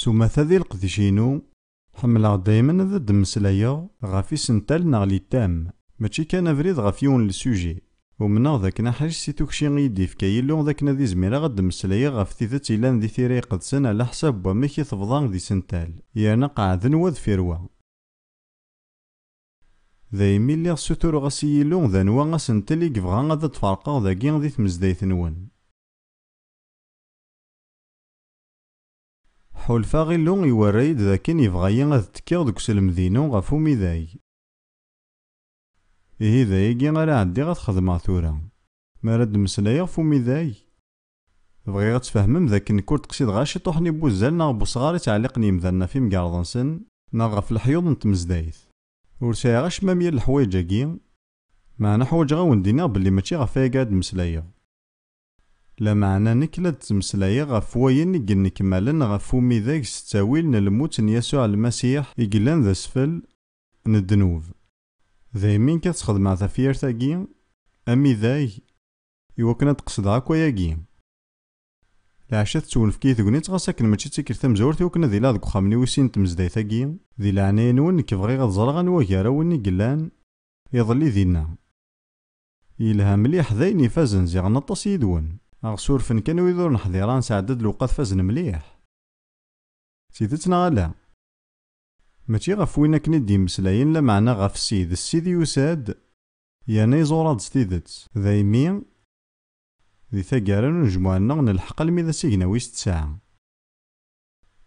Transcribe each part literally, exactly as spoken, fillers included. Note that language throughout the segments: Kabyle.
S umata di leqdic-inu, ḥemmleɣ daymen ad d-mmeslayeɣ ɣef isental neɣ les thèmes, mačči kan abrid ɣef yiwen le sujet. Umneɣ d akken aḥric si tukci i yi-d-ifka Yillu d akken ad izmireɣ ad d-mmeslayeɣ ɣef tidet ilan di Tira Iqedsen ɛla ḥsab n wamek i tebḍa d isental, yerna qeɛden wa deffir wa. Daymi lliɣ ssutureɣ-as i Yillu d anwa asentel i yebɣa ad d-ferqeɣ dagi di tmezdayt-nwen. Ḥulfaɣ Illu iwerra-yi-d d akken yebɣa-yi ad ttekkiɣ deg uselmed-inu ɣef umidag. Ihi d ayagi ara ɛeddiɣ ad t-xedmeɣ tura. Mi ara d-mmeslayeɣ ɣef umidag, bɣiɣ ad tfehmem d akken nekk ur d-qsideɣ ara ciṭuḥ-nni n wuzzal neɣ n wesɣar i ttɛelliqen yimdanen ɣef imgerḍ-nsen neɣ ɣef leḥyuḍ n tmezdayt. Ur sɛiɣ acemma am yal leḥwayeǧ-agi, meɛna ḥwaǧeɣ ad wen-d-iniɣ belli mačči ɣef wayagi ara d-mmeslayeɣ. Lameɛna nekk la d-ttmeslayeɣ ɣef wayen i yennekmalen ɣef umidag s ttawil n lmut n Yasuɛ Lmasiḥ i yellan d asfel n ddnub. Daymi nekk ad sxedmeɣ tafyirt-agi, amidag, iwakken ad d-qesdeɣ akk ayagi. Leɛca tettwenfek-iyi tegnit ɣas akken mačči d tikkelt tamezwarut iwakken ad iliɣ deg uxxam-nni wis sin n tmezdayt-agi. Di leɛnaya-nwen nekk bɣiɣ ad ẓreɣ anwa gar-awen i yellan iḍelli dinna. Yelha mliḥ, d ayen ifazen, ziɣen aṭas yid-wen. Aɣ surfen kan wid ur neḥḍir ara, nesɛedda-d lewqat fazen mliḥ. D tidet neɣ ala? Mačči ɣef win akken i d-yemmeslayen, lameɛna ɣef Ssid. Ssid yusa-d, yerna iẓur-aɣ-d s tidet. Daymi, di taggara n unejmuɛ-nneɣ, nelḥeq almi d asigna wis tesɛa.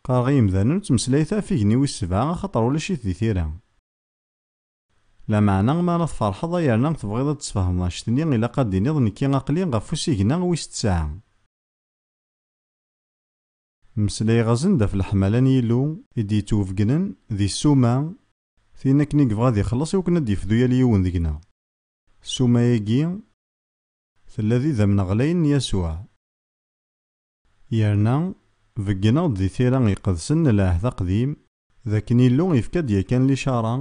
Qqareɣ i yimdanen ur ttmeslayet ɣef igenni wis sebɛa, axaṭer ulac-it di tira. Lameɛna, mi ara tferḥeḍ, ay yerna tebɣiḍ ad d-tesfehmeḍ annect-nni, ilaq ad d-tiniḍ, nekki aql-i ɣef usigna wis tesɛa. Mmeslayeɣ-asen-d ɣef leḥmala n Yillu i d-yettwabegnen di ssuma, tin akken i yebɣa ad ixelleṣ i wakken ad d-yefdu yal yiwen deg-neɣ. Ssuma-agi tella d idammen ɣlayen n Yasuɛ. Yerna, beggneɣ-d di Tira Iqedsen n Lɛehd Aqdim, d akken Illu yefka-d yakan licara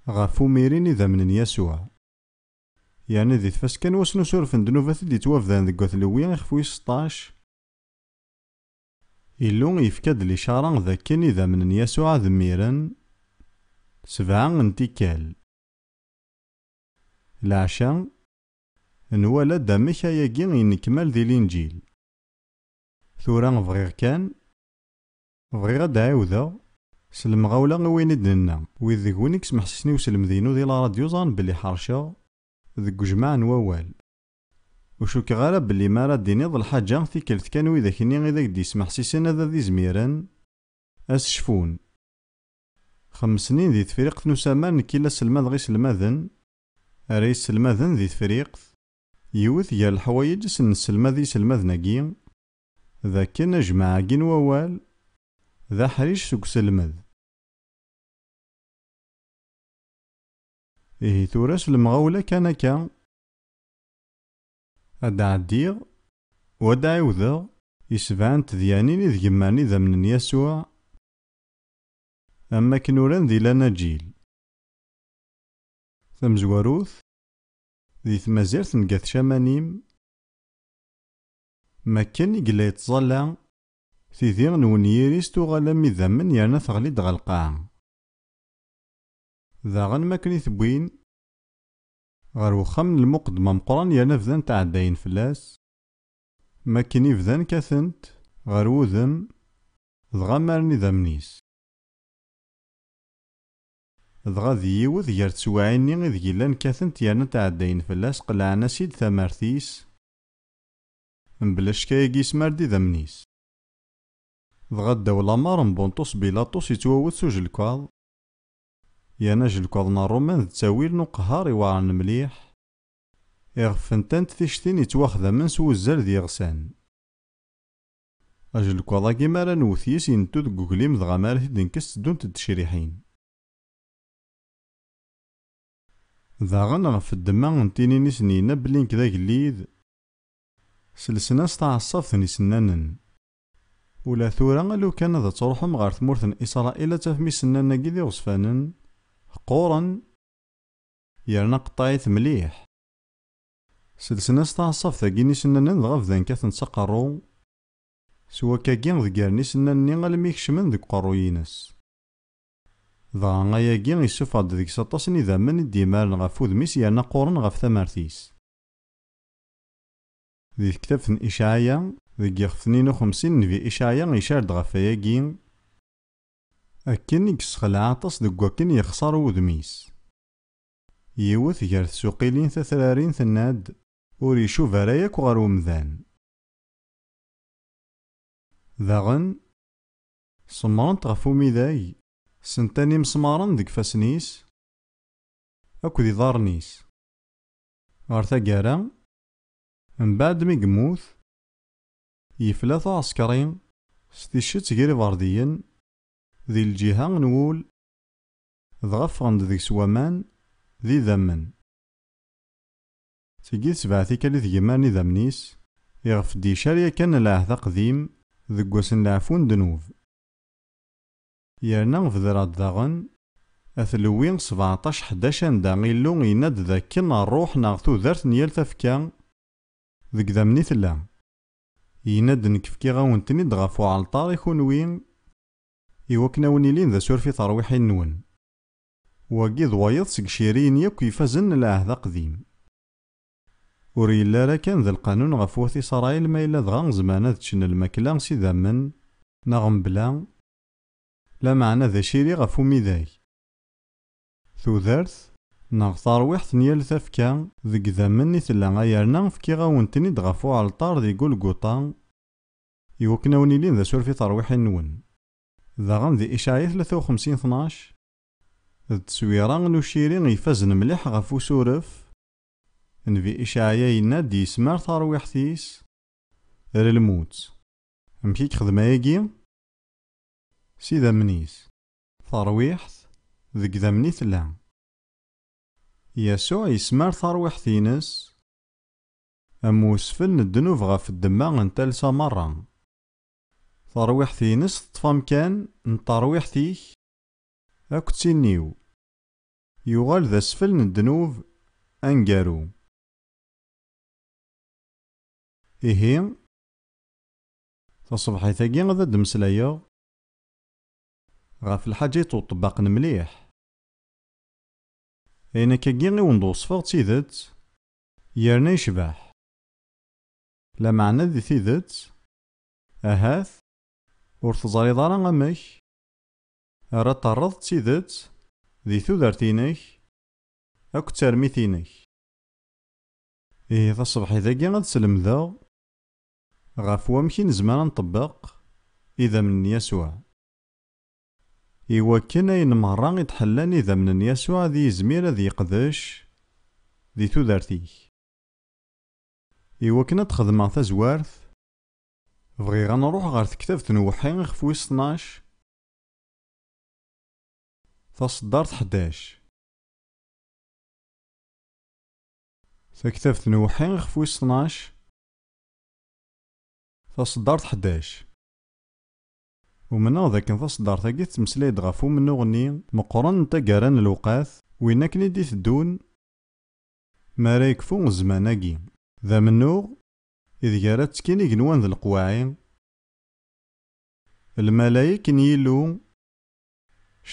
ɣef umiri n idammen n Yasuɛ. Yerna di tfaska n wass n usuref n ddnubat i d-yettwabdan deg At Lewwi ixef wis seṭṭac, Illu yefka-d licara d akken idammen n Yasuɛ ad mmiren sebɛa n tikkal. Leɛca, nwala-d amek ayagi yennekmal di Linǧil. Tura bɣiɣ kan, bɣiɣ ad d-ɛiwdeɣ s lemɣawla i wayen i d-nenna, wid deg-wen i yesmeḥsisen i uselmed-inu di la radio ẓran belli ḥerceɣ deg ujmaɛ n wawal. Ur cukkeɣ ara belli mi ara d-tiniḍ lḥaǧa tikkelt kan widak-nni i d ak-d-yesmeḥsisen ad ad izmiren ad s-cfun. Xemmes snin di Tefriqt n Usammar nekk i la selmadeɣ iselmaden, ara yesselmaden di Tefriqt, yiwet gar leḥwayeǧ i sen-nesselmad i yiselmaden-agi, d akken ajmaɛ-agi n wawal d aḥric seg uselmed. Ihi tura s lemɣawla kan akka, ad d-ɛeddiɣ u ad d-ɛiwdeɣ i sebɛa n tedyanin i d gemmaren idammen n Yasuɛ, am wakken uran di Lanaǧil. Tamezwarut, di tmazirt n Gat Camanim, makken i yella yettẓalla, tidi n wenyir-is tuɣal am idammen yerna teɣli-d ɣer lqaɛa. Daɣen makken i t-wwin ɣer uxxam n lmuqeddem ameqqran yerna bdan tɛeddayen fell-as, makken i bdan kkaten-t ɣer wudem, dɣa mmaren idammen-is. Dɣa d yiwet gar teswiɛin-nni ideg llan kkaten-t yerna tɛeddayen fell-as, qelɛen-as-id tamart-is, mebla ccek ayagi yesmar-d idammen-is. Dɣa ddaw lamer n Bunṭus Bilaṭus yettwawet s ujelkaḍ, yerna ajelkaḍ n Ṛṛuman d ttawil n uqehher iweɛṛen mliḥ, iɣef fentant tictin yettwaxdamen s wuzzal d yiɣsan. Ajelkaḍ-agi mi ara nwet yis yentu deg uglim dɣa mi ara t-id-nekkes tteddunt-d tecriḥin. Daɣen ɣef ddemma n tinin i sen-yenna belli nekk d agellid, selsen-as taɛeṣṣabt n isennanen. Ula tura a lukan ad truḥem ɣer tmurt n Isṛayil ad tafem isennanen-agi d iɣezfanen, qquren, yerna qeṭṭɛit mliḥ. Selsen-as taɛeṣṣabt-agi n isennanen dɣa bdan kkaten s aqerru, S wakagi, ḍeggren isennanen-nni almi kecmen deg uqerruy-ines. Dɣa ayagi issufeɣ-d deg-s aṭas n idammen i d-imaren ɣef wudem-is yerna qquren ɣef tamart-is. Di tektabt n Icɛaya, deg yixef tnin u xemsin, nnbi Icɛaya icar-d ɣef wayagi, akken i yessexleɛ aṭas deg wakken yexṣer wudem-is. Yiwet gar tsuqilin tatrarin tenna-d, ur icuba ara yakk ɣer umdan. Daɣen, semmrent ɣef umidag, sentan imesmaren deg ifassen-is akked iḍarren-is. Ɣer taggara, mbeɛd mi yemmut, yefla taɛsekri s ticcet gar iberdiyen di lǧiha n wul, dɣa ffɣen-d deg-s waman d idammen. Tigi d sebɛa tikkal i tgemmar n idammen-is, iɣef d-icar yakan lɛehd aqdim deg wass n leɛfu n ddnub. Yerna bedreɣ-d daɣen at Lewwi sbeɛṭac ḥdac, anda Illu yenna-d dakken ṛṛuḥ neɣ tudert n yal tafekka deg idammen i tella. Yenna-d, nekk fkiɣ-awen-ten-id ɣef uɛalṭar i kunwi, iwakken a wen-ilin d asuref i terwiḥin-nwen. Wagi d wayeḍ seg iciriyen yakk ifazen n lɛehd aqdim. Ur yelli ara kan d lqanun ɣef wat Isṛayil, ma yella dɣa zemren ad ččen lmakla s idammen, neɣ mebla, lameɛna d aciri ɣef umidag. Tudert, neɣ tarwiḥt n yal tafekka, deg idammen i tella, ay yerna fkiɣ-awen-ten-id ɣef uɛalṭar di Gulguṭa, iwakken a wen-ilin d asuref i terwiḥin-nwen. Daɣen di Icɛaya tlata u xemsin tnac, d tteswira n uciri ifazen mliḥ ɣef usuref. Nnbi Icɛaya yenna-d yesmar tarwiḥt-is ar lmut. Amek i yexdem ayagi? S idammen-is. Tarwiḥt deg idammen i tella. Yasuɛ yesmar tarwiḥt-ines am usfel n ddnub ɣef ddemma n talsa merra. Tarwiḥt-ines teṭṭef amkan n terwiḥt-ik akked tin-iw. Yuɣal d asfel n ddnub aneggaru. Ihi, taṣebḥit-agi ad d-mmeslayeɣ ɣef lḥaǧa yettwaṭebbaqen mliḥ. Ayen akkagi i wen-d-weṣfeɣ d tidet, yerna yecbeḥ. Lameɛna di tidet, ahat, ur teẓriḍ ara amek ara terreḍ d tidet di tudert-inek akked termit-inek. Ihi taṣebḥit-agi ad slemdeɣ ɣef wamek i nezmer ad nṭebbeq idammen n Yasuɛ, iwakken ayen merra i d-ḥellan idammen n Yasuɛ ad yizmir ad yeqdec di tudert-ik. Iwakken ad d-xedmeɣ tazwart, bɣiɣ ad nruḥ ɣer tektabt n Uweḥḥi ixef wis tnac, taṣeddart ḥdac. Taktabt n Uweḥḥi ixef wis tnac, taṣeddart ḥdac. Umneɣ dakken taṣeddart-agi tettmeslay-d ɣef umennuɣ-nni meqqren n taggara n lewqat, win akken i d-iteddun mi ara yekfu zzman-agi. D amennuɣ ideg ara ttekkin igenwan d leqwaɛi, lmalayek n Yillu,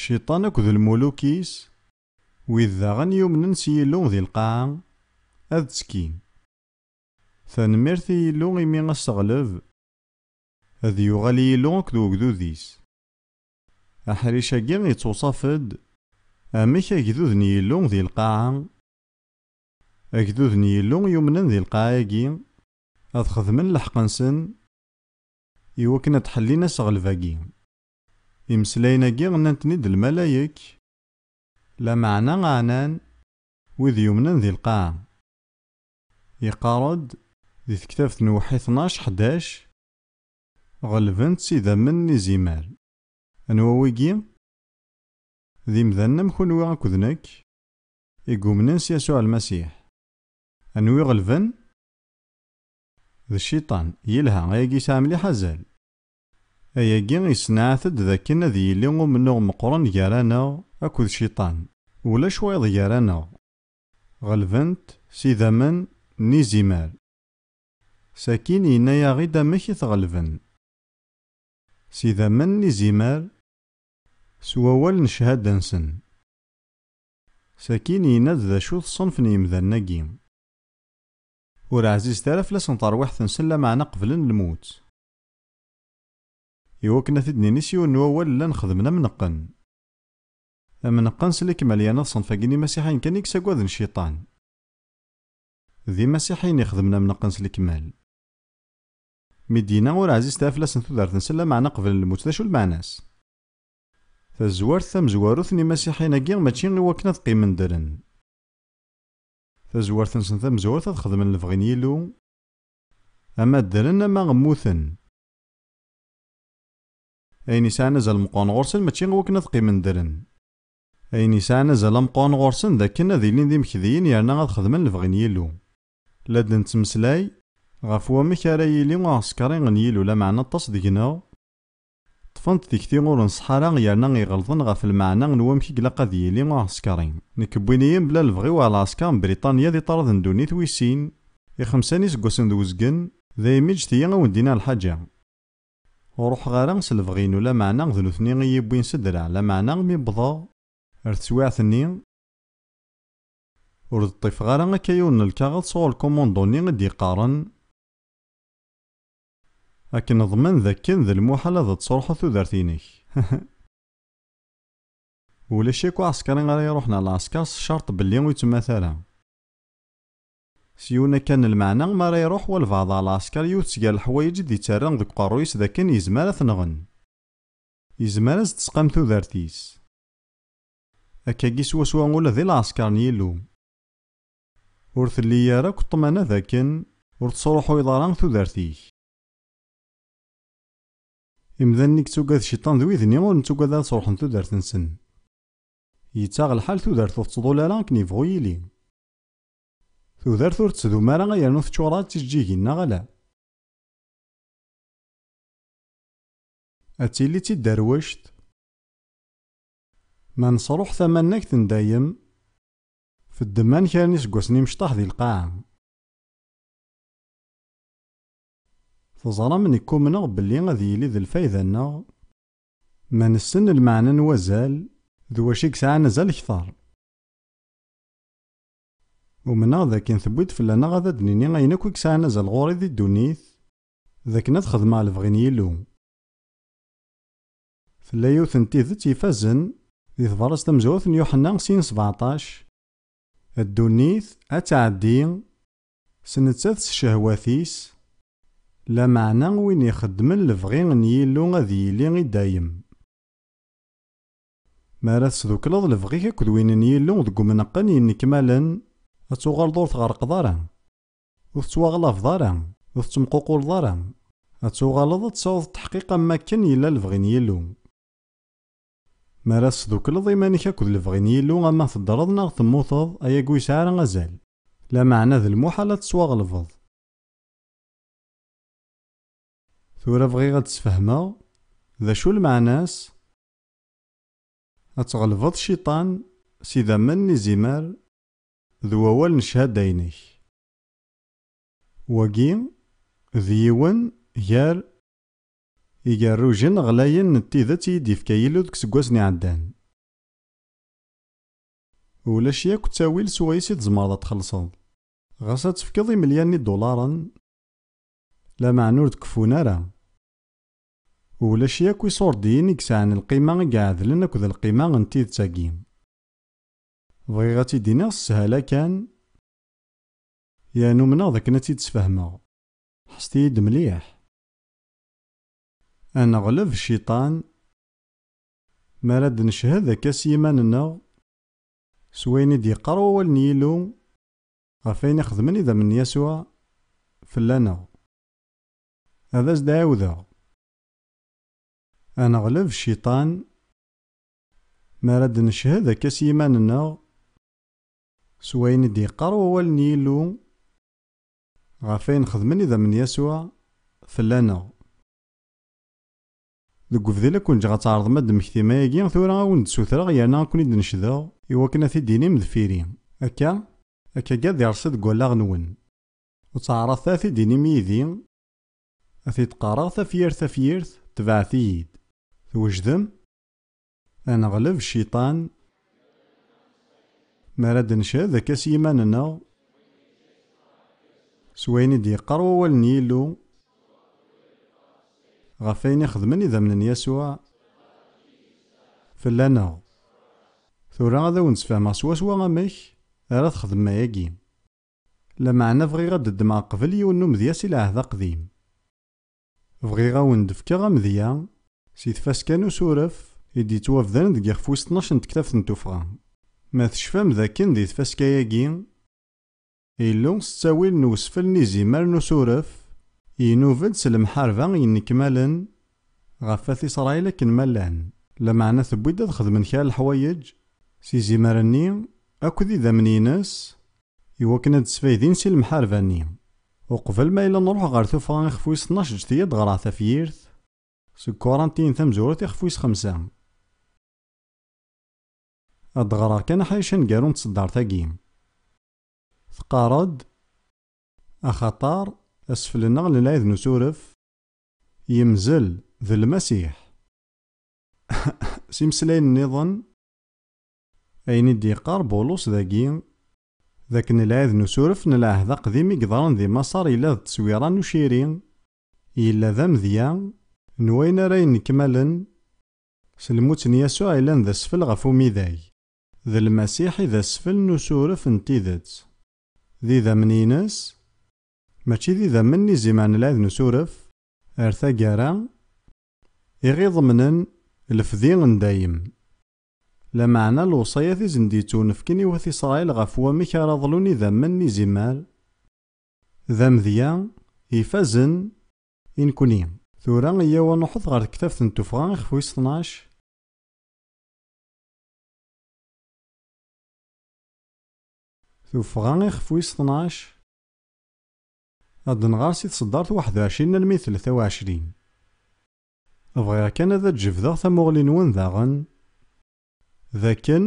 Cciṭan akked lmuluk-is, wid daɣen yumnen s Yillu di lqaɛa, ad ttekkin. Tanemmirt i Yillu imi aseɣleb ad yuɣal i Yillu akked ugdud-is. Aḥric-agi yettwaṣaf-d amek agdud n Yillu di lqaɛa, agdud n Yillu yumnen di lqaɛa-agi ad xedmen lḥeqq-nsen iwakken ad ḥellin aseɣleb-agi. Imeslayen-agi nnan-ten-id lmalayek, lameɛna ɛnan wid yumnen di lqaɛa. Yeqqar-d di tektabt n Uweḥḥi tnac ḥdac, ɣelben-t s idammen n izimer. Anwa wigi? D imdanen am kunwi akked nekk i yumnen s Yasuɛ Lmasiḥ. Anwi ɣelben? D Cciṭan. Yelha, ayagi yesɛa mliḥ azal. Ayagi yessenɛat-d dakken ad yili umennuɣ meqqren gar-aneɣ akked Cciṭan. Ulac wayeḍ gar-aneɣ. Ɣelben-t s idammen n izimer. Sakin yenna-yaɣ-id amek i t-ɣelben. s idammen n izimer, s wawal n cchada-nsen. Sakin yenna-d d acu-t ṣṣenf n yemdanen-agi. Ur ɛzizet ara fell-asen terwiḥt-nsen, lameɛna qeblen lmut. Iwakken ad t-id-nini s yiwen n wawal, llan xedmen am neqqen. Am neqqen s lekmal, yerna d ṣṣenf-agi n imasiḥiyen kan i yessagaden cciṭan. D imasiḥiyen ixedmen am neqqen s lekmal. Mi d-yenna ur ɛzizet ara fell-asen tudert-nsen, lameɛna qeblen lmut, d acu lmeɛna-s? Tazwart tamezwarut n imasiḥiyen-agi mačči i wakken ad qqimen ddren. Tazwart-nsen tamezwarut ad xedmen lebɣi n Yillu, ama ddren ama mmuten. Ayen yesɛan azal meqqren ɣur-sen mačči i wakken ad qqimen ddren. Ayen yesɛan azal ameqqran ɣur-sen d akken ad ilin d imekdiyen yerna ad xedmen lebɣi n Yillu. La d-nettmeslay ɣef wamek ara yili uɛeskri n Yillu, lameɛna aṭas deg-neɣ ṭṭfen-t tikti ur nṣeḥḥa ara, yerna iɣelḍen ɣef lmeɛna n wamek i ilaq ad yili uɛeskri. Nekk wwin-iyi mebla lebɣi-w ɣer lɛesker n Briṭanya d iṭraden n ddunit wis sin, i xemsa n yiseggasen d uzgen, daymi ǧǧet-iyi a wen-d-iniɣ lḥaǧa. Ur ruḥeɣ ara s lebɣi-inu, lameɛna d nutni i yi-wwin s ddreɛ, lameɛna mi wwḍeɣ ar teswiɛt-nni, ur d-ṭṭifeɣ ara akka yiwen n lkaɣeḍ sɣur lkumundu-nni i d-yeqqaren: "Ad k-neḍmen d akken d lmuḥal ad tesruḥeḍ tudert-inek." Ulac akk aɛeskri ara iruḥen ɣer lɛesker s ccerṭ belli ur yettmata ara. S yiwen akka n lmeɛna, mi ara iruḥ walbeɛḍ ɣer lɛesker, yiwet seg leḥwayeǧ i d-yettarran deg uqerruy-is d akken yezmer ad t-nɣen. Yezmer ad s-tesqam tudert-is. Akkagi swaswa ula di lɛesker n Yillu. Ur telli ara akk ṭṭmana d akken ur tesruḥuyeḍ ara tudert-ik. Imdanen i yettugad cciṭan d wid-nni ur nettugad ara ad sruḥen tudert-nsen. Yettaɣ lḥal tudert ur tettḍul ara akken yebɣu yili. Tudert ur tettdum ara, yernu teččur-d d tijeǧǧigin, neɣ ala? Ad tili d tiderwect. Ma nesruḥ tamannagt n dayem, f ddemma n kra n yiseggasen imecṭaḥ di lqaɛa. Teẓram, nekk umneɣ belli ad yili d lfayda-nneɣ ma nessen lmeɛna n wazal d wacu i yesɛan azal kter. Umneɣ d akken tewwi-d fell-aneɣ ad d-nini ayen akk i yesɛan azal ɣur-i di ddunit, d akken ad xedmeɣ lebɣi n Yillu. Tella yiwet n tidet ifazen di tebṛast tamezwarut n Yuḥenna sin sbeɛṭac: "Ddunit ad tɛeddi s nettat s ccehwat-is, lameɛna win ixeddmen lebɣi n Yillu ad yili i dayem." Mi ara tesdukleḍ lebɣi-k akked win n Yillu deg umneqqen yennekmalen, ad tuɣaleḍ ur tɣerqeḍ ara, ur tettwaɣlabeḍ ara, ur tettemququleḍ ara. Ad tuɣaleḍ ad tesɛuḍ tteḥqiq am wakken yella lebɣi n Yillu. Mi ara tesdukleḍ iman-ik akked lebɣi n Yillu, ama teddreḍ neɣ temmuteḍ, ayagi ur yesɛi ara azal. Lameɛna d lmuḥal ad tettwaɣelbeḍ. Tura bɣiɣ ad d-sfehmeɣ d acu lmeɛna-s ad tɣelbeḍ cciṭan s idammen n izimer d wawal n cchada-inek. Wagi d yiwen gar igerrujen ɣlayen n tidet i yi-d-ifka Yillu deg useggasen iɛeddan. Ulac yakk ttawil s wayes i tzemreḍ ad txellṣeḍ. Ɣas ad tefkeḍ imelyan n idulaṛen, lameɛna ur d-keffun ara. Ulac yakk iṣurdiyen i yesɛan lqima i iɛedlen akked lqima n tidet-agi. Bɣiɣ ad tt-id-iniɣ s sshala kan, yernu umneɣ d akken ad tt-id-sfehmeɣ. Ḥesset-iyi-d mliḥ. Ad neɣleb cciṭan mi ara d-neched akka s yiman-nneɣ s wayen i d-yeqqar wawal n Yillu ɣef wayen i xedmen idammen n Yasuɛ fell-aneɣ. Ad as-d-ɛiwdeɣ. Ad neɣleb cciṭan mi ara d-neched akka s yiman-nneɣ s wayen i d-yeqqar wawal n Yillu ɣef wayen xedmen idammen n Yasuɛ fell-aneɣ. Deg ubdil ad ken-ǧǧeɣ ad tɛerḍem ad d-temmektim ayagi, tura ad wen-d-ssutreɣ yerna ad ken-id-necdeɣ i wakken ad t-id-tinim deffir-i. Akka, akkagi ad ireṣṣi deg wallaɣ-nwen. Ur ttɛaraḍet ara ad t-id-tinim yid-i, ad t-id-qqareɣ tafyirt tafyirt, tebɛet-iyi-d. Twejdem? Ad neɣleb cciṭan mi ara d-ncehhed akka s yiman-nneɣ, s wayen i d-yeqqar wawal n Yillu ɣef wayen i xedmen idammen n Yasuɛ fell-aneɣ. Tura ad awen-d-sfehmeɣ swaswa amek ara txedmem ayagi. Lameɛna bɣiɣ ad d-ddmeɣ qbel yiwen n umedya si Lɛehd Aqdim. Bɣiɣ ad awen-d-fkeɣ amedya si tfaska n usuref i d-yettwabdan deg yixef wis tnac n tektabt n tuffɣa. Ma tecfam dakken di tfaska-agi, Illu s ttawil n usfel n izimer n usuref, inub-d s lemḥarba yennekmalen ɣef At Isṛayil akken ma llan, lameɛna tewwi-d ad xedmen kra n leḥwayeǧ s izimer-nni akked idammen-ines, iwakken ad d-sfaydin si lemḥarba-nni. Uqbel ma yella nruḥ ɣer tuffɣa ixef wis tnac, ǧǧet-iyi ad d-ɣreɣ tafyirt seg Kurantiyen tamezwarut ixef wis xemsa. Ad d-ɣreɣ kan aḥric aneggaru n tseddart-agi. Teqqar-d: Axaṭer asfel-nneɣ n lɛid n usuref yemzel d Lmasiḥ. S imeslayen nniḍen, ayen i d-yeqqar Bulus dagi, d akken lɛid n usuref n Lɛehd Aqdim i yeḍran di Maṣer yella d tteswira n uciri, yella d amedya n wayen ara yennekmalen s lmut n Yasuɛ yellan d asfel ɣef umidag. D Lmasiḥ i d asfel n usuref n tidet. D idammen-ines, mačči d idammen n izimer n lɛid n usuref, ar taggara, i ɣ-iḍemnen lefdi n dayem. Lameɛna lewṣayat i sen-d-yettunefken i wat Isṛayil ɣef wamek ara ḍlun idammen n izimer, d amedya ifazen i nekni. Tura iyyaw ad nruḥet ɣer tektabt n Tuffɣa ixef wis tnac. Tuffɣa ixef wis tnac. Ad nɣer si tseddart waḥed u ɛecrin almi d tlata u ɛecrin. Bɣiɣ kan ad d-jebdeɣ tamuɣli-nwen daɣen, d akken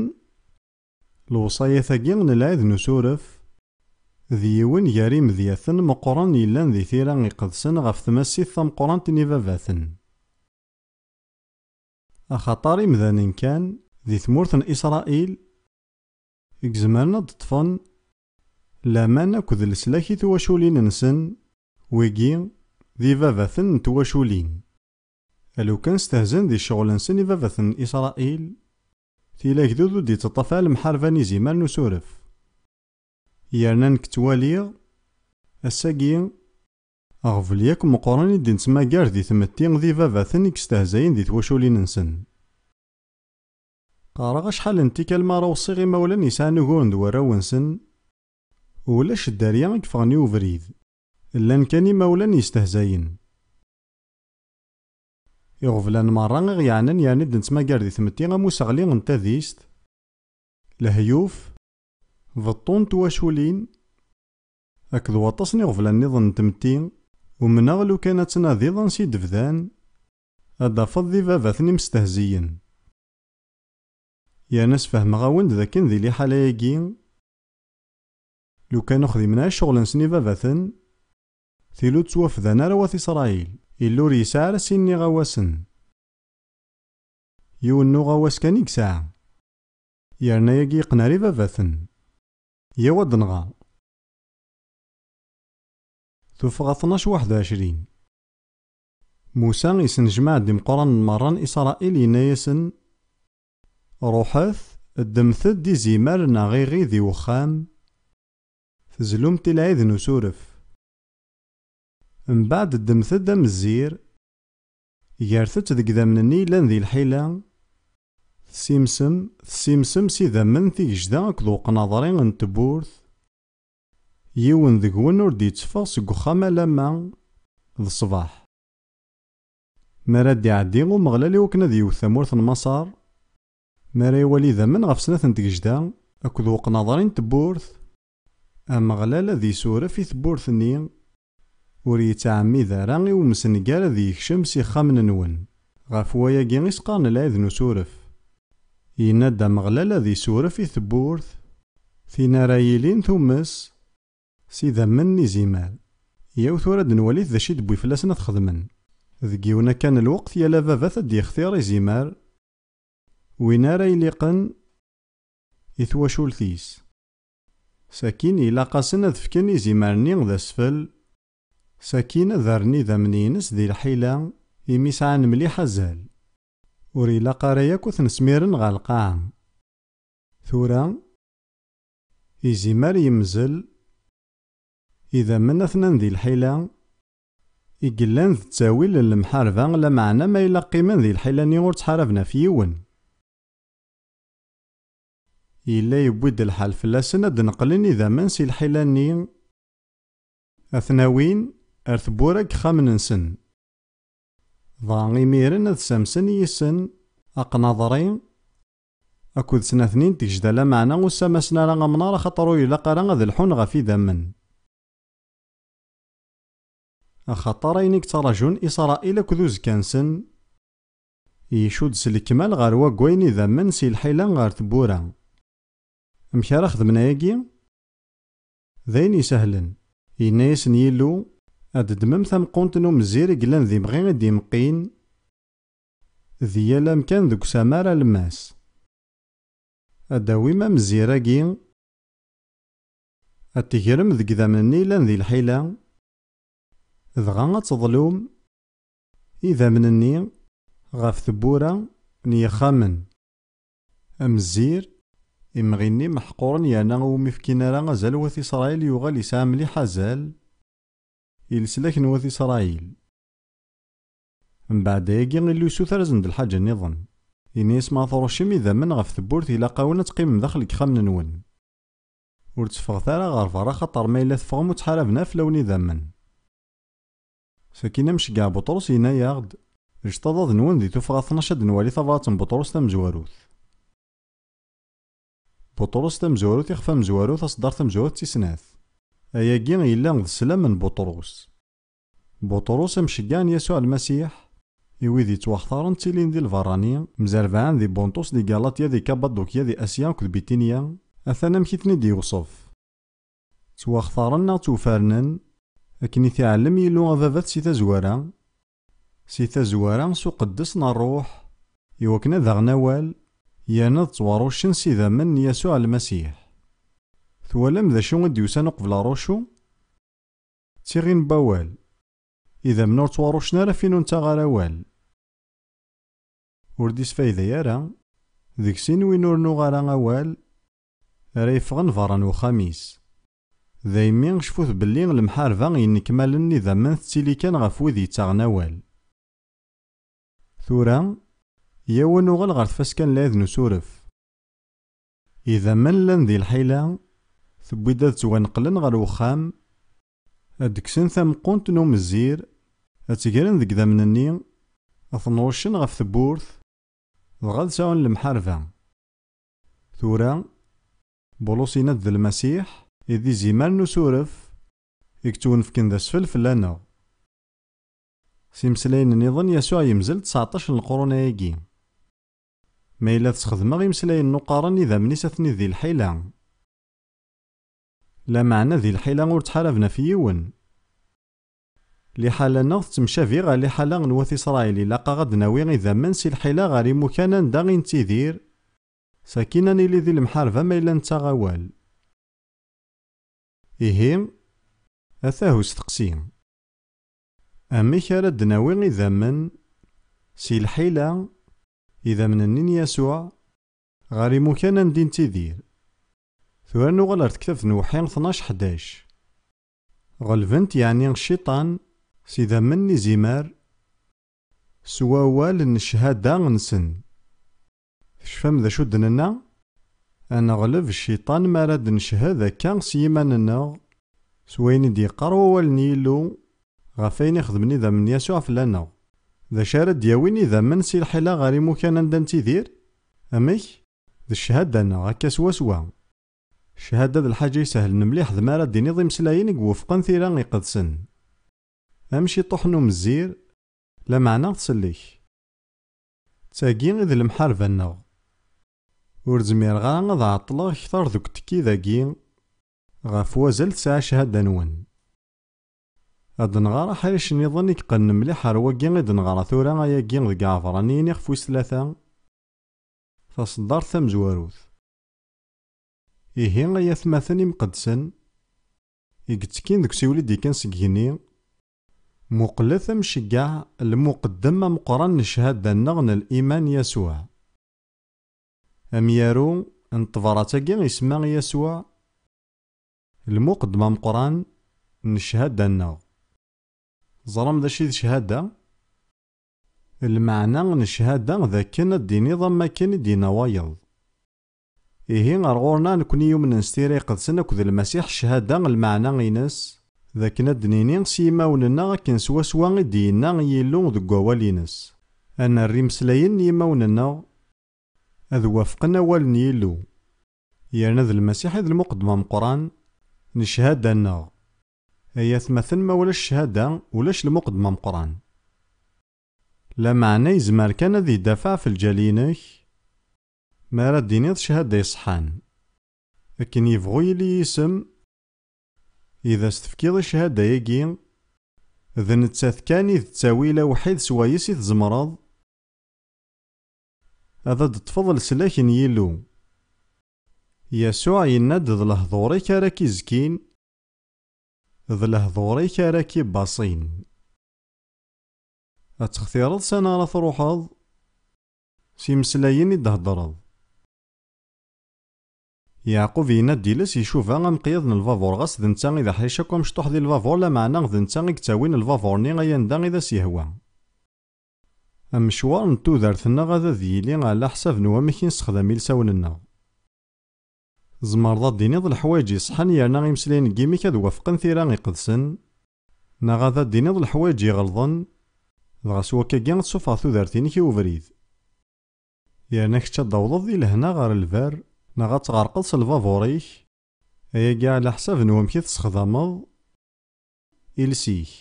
lewṣayat-agi n lɛid n usuref d yiwen gar imedyaten meqqren yellan di Tira Iqedsen ɣef tmasit tameqqrant n ibabaten. Axaṭer imdanen kan di tmurt n Isṛayil i izemren ad ṭṭfen laman akked leslak i twaculin-nsen, wigi d ibabaten n twaculin. Alukan stehzan di ccɣel-nsen ibabaten n Isṛayil, tili agdud ur d-ittaṭṭaf ara lemḥarba n izimer n usuref. Yerna nekk ttwaliɣ, ass-agi, aɣbel yakk meqqren i d-nettmagar di tmetti d ibabaten i yestehzayen di twaculin-nsen. Qqareɣ acḥal n tikkal mi ara weṣṣiɣ imawlan yesɛan uguren d warraw-nsen, ulac dderya i yeffɣen i ubrid. Llan kan imawlan yestehzayen. Iɣeblan merra i ɣ-yeɛnan yerna i d-nettmagar di tmetti am useɣli n tadist, lehyuf, beṭṭu n twaculin, akked waṭas n iɣeblan nniḍen n tmetti, umneɣ lukan ad tnadiḍ ansi d-bdan, ad d-tafeḍ d ibabaten imestehziyen. Yerna sfehmeɣ-awen-d dakken di liḥala-agi, lukan ur xdimen ara ccɣel-nsen ibabaten, tili ur ttwafdan ara wat Isṛayil, Illu ur yesɛi ara sin n iɣawasen. Yiwen n uɣawas kan i yesɛa, yerna ayagi yeqqen ar ibabaten. Yaw ad nɣer. Tuffɣa tnac waḥed u ɛecrin. Musa isennejmaɛ-d imeqqranen merra n Isṛayil, yenna-yasen: Ruḥet, ddmet-d izimer neɣ iɣid i wexxam, tezlum-t i lɛid n usuref. Mbeɛd ddmet-d amezzir, gret-t deg idammen-nni yellan di lḥila, tessimsem, tessimsem s idammen tigejda akked uqnaḍri n tewwurt, yiwen deg-wen ur d-yetteffeɣ seg uxxam alamma d ṣṣbeḥ. Mi ara d-iɛeddi Umeɣlal i wakken ad yewwet tamurt n Maṣer, mi ara iwali idammen ɣef snat n tgejda akked uqnaḍri n tewwurt, Ameɣlal ad isuref i tewwurt-nni, ur yettɛemmid ara i umsengar ad yekcem s ixxamen-nwen. Ɣef wayagi i s-qqaren lɛid n usuref. Yenna-d Ameɣlal ad isuref i tewwurt, tin ara yilin tumes s idammen n izimer. Yaw tura ad nwalit d acu i d-tewwi fell-asen ad xedmen. Deg yiwen akka n lweqt, yal ababat ad d-yextir izimer win ara iliqen i twacult-is. Sakin ilaq-asen ad fken izimer-nni d asfel, sakin ad rren idammen-ines di lḥila, imi sɛan mliḥ azal. Ur ilaq ara yakk ad ten-smiren ɣer lqaɛa. Tura, izimer yemzel, idammen atnan di lḥila, i yellan d ttawil n lemḥarba, lameɛna ma yella qqimen di lḥila-nni ur ttḥaraben ɣef yiwen. Yella yewwi-d lḥal fell-asen ad d-neqlen idammen si lḥila-nni, ad ten-awin ar tewwura n yexxamen-nsen. Dɣa imiren ad ssamsen yis-sen aqnaḍri akked snat-nni n tgejda, lameɛna ur ssamasen ara amnaṛ, axaṭer ur ilaq ara ad lḥun ɣef idammen. Axaṭer ayen i yettraǧun Isṛayil akked uzekka-nsen, icudd s lekmal ɣer waggayen idammen si lḥila ɣer tewwura. Amek ara xedmen ayagi? D ayen isehlen. Yenna-yasen Yillu, ad d-ddmem tameqqunt n umezzir i yellan d imɣi i d-imeqqin di yal amkan deg usamar alemmas. Ad d-tawim amezzir-agi, ad t-tegrem deg idammen-nni yellan di lḥila, dɣa ad teḍlum idammen-nni ɣef tewwura n yexxamen. Amezzir, imɣi-nni meḥquren yerna umi fkin ara azal wat Isṛayil yuɣal yesɛa mliḥ azal i leslak n wat Isṛayil. Mbeɛd ayagi, Illu yessuter-asen-d lḥaǧa nniḍen. Ini-as ma tṛuccem idammen ɣef tewwurt, ilaq-awen ad teqqimem daxel deg yexxamen-nwen. Ur tteffɣet ara ɣer berra, axaṭer ma yella teffɣem ur ttḥarabem ara fell-awen idammen. Sakin amceggeɛ Buṭrus yenna-yaɣ-d, jṭaḍad-nwen di tuffɣa tnac ad nwali tabrat n Buṭrus tamezwarut. Buṭrus tamezwarut, ixef amezwaru, taṣeddart tamezwarut tis snat. Ayagi yella d sslam n Buṭrus. Buṭrus, amceggeɛ n Yasuɛ Lmasiḥ, i wid yettwaxtaren ttilin di lberrani, mzerbaɛen di Bunṭus, di Galatya, di Kapadukya, di Asya akked Bitinya, atan amek i ten-id-yewṣef. Ttwaxtaren neɣ ttwfernen, akken i t-iɛellem Yillu Ababat si tazwara, si tazwara s uqeddes n Ṛṛuḥ, iwakken ad aɣen awal, yerna ad ttwaṛuccen s idammen n Yasuɛ Lmasiḥ. Twalam d acu i d-yusan uqbel aṛucu? D tiɣin n wawal. Idammen ur ttwaṛuccen ara fin ur nettaɣ ara awal. Ur d-isfayday ara, deg sin win ur nuɣ ara awal, ara yeffɣen berra n uxxam-is. Daymi, cfut belli lemḥarba yennekmalen n idammen tettili kan ɣef wid yettaɣen awal. Tura, yaw ad nuɣal ɣer tfaska n lɛid n usuref. Idammen llan di lḥila, tewwi-d ad ttwaneqlen ɣer uxxam, ad d-kksen tameqqunt n umezzir, ad tt-gren deg idammen-nni, ad ten-ruccen ɣef tewwurt, dɣa ad sɛun lemḥarba. Tura, Bulus yenna-d d Lmasiḥ i d izimer n usuref i yettwenefken d asfel fell-aneɣ. S imeslayen nniḍen, Yasuɛ yemzel tseɛṭac n leqrun ayagi. Ma yella tesxedmeɣ imeslayen n uqaren, idammen-is atni di lḥila. Lameɛna di lḥila ur ttḥaraben ɣef yiwen. Liḥala-nneɣ tettemcabi ɣer liḥala n wat Isṛayil, ilaq-aɣ ad d-nawi idammen si lḥila ɣer imukan anda i nettidir, sakin ad nili di lemḥarba ma yella nettaɣ awal. Ihi, atah usteqsi. Amek ara d-nawi idammen si lḥila, idammen-nni n Yasuɛ, ɣer imukan anda i nettidir? Tura nuɣal ar tektabt n Uwḥi tnac ḥdac. Ɣelben-t yeɛni cciṭan s idammen n izimer, s wawal n cchada-nsen. Tecfam d acu d-nenna? Ad neɣleb cciṭan mi ara d-neched akka s yiman-nneɣ, s wayen i d-yeqqar wawal n Yillu, ɣef wayen i xedmen idammen n Yasuɛ fell-aneɣ. D acu ara d-yawin idammen si lḥila ɣer imukan anda nettidir? Amek? D cchada-nneɣ, akka swaswa. Cchada d lḥaǧa isehlen mliḥ, d mi ara d-tiniḍ imeslayen i iwufqen tira iqedsen. Am ciṭuḥ n umezzir, lameɛna tsellek. D tagi i d lemḥarba-nneɣ. Ur zmireɣ ara ad ɛeṭṭleɣ kter deg uttekki dagi ɣef wazal tesɛa cchada-nwen. Ad nɣer aḥric nniḍen i yeqqnen mliḥ ar wagi i d-neɣra tura ayagi deg Iɛebṛaniyen ixef wis tlata, taṣeddart tamezwarut. Ihi ay atmaten imqeddsen, i yettekkin deg usiwel i d-ikkan seg igenni, muqlet amceggeɛ, lmuqeddem ameqqran n cchada-nneɣ n liman Yasuɛ. Amyaru n tebrat-agi isemma i Yasuɛ lmuqeddem ameqqran n cchada-nneɣ. Teẓram d acu i d cchada? Lmeɛna n cchada d akken ad d-tiniḍ am wakken i d-yenna wayeḍ. Ihi, ar ɣur-neɣ, nekkni yumnen s Tira Iqedsen akked Lmasiḥ, cchada, lmeɛna-ines, d akken ad d-nini s yimawen-nneɣ akken swaswa i d-yenna Yillu deg wawal-ines. Ad nerr imeslayen n yimawen-nneɣ ad wafqen awal n Yillu. Yerna d Lmasiḥ i d lmuqeddem ameqqran n cchada-nneɣ. Ay atmaten, ma ulac cchada, ulac lmuqeddem ameqqran. Lameɛna yezmer kan ad idafeɛ ɣef lǧal-inek mi ara d-tiniḍ cchada iṣeḥḥan. Akken yebɣu yili yisem, i d as-tefkiḍ i cchada-agi, d nettat kan i d ttawil awḥid swayes i tzemreḍ ad d-teṭṭfeḍ leslak n Yillu. Yasuɛ yenna-d: "D lehdur-ik ara k-izkin, d lehdur-ik ara k-ibaṣin." Ad textireḍ s ani ara truḥeḍ, s imeslayen i d-theddreḍ. Yeɛqub yenna-d iles icuba amqeyyed n lbabur, ɣas d netta i d aḥric akk amecṭuḥ di lbabur, lameɛna d netta i yettawin lbabur-nni ay anda i d as-yehwa. Amecwar n tudert-nneɣ ad ad yili ɛla ḥsab n wamek i nessexdam ilsawen-nneɣ. Tzemreḍ ad d-tiniḍ leḥwayeǧ iṣeḥḥan yerna imeslayen n yimi-k ad wafqen Tira Iqedsen, neɣ ad d-tiniḍ leḥwayeǧ iɣelḍen, dɣa s wakkagi ad tessufɣeḍ tudert-inek i ubrid. Yerna kečč ad d-tawḍeḍ di lehna ɣer lberr, neɣ ad tɣerqeḍ s lbabur-ik, ayagi ɛla ḥsab n wamek i tessexdameḍ iles-ik.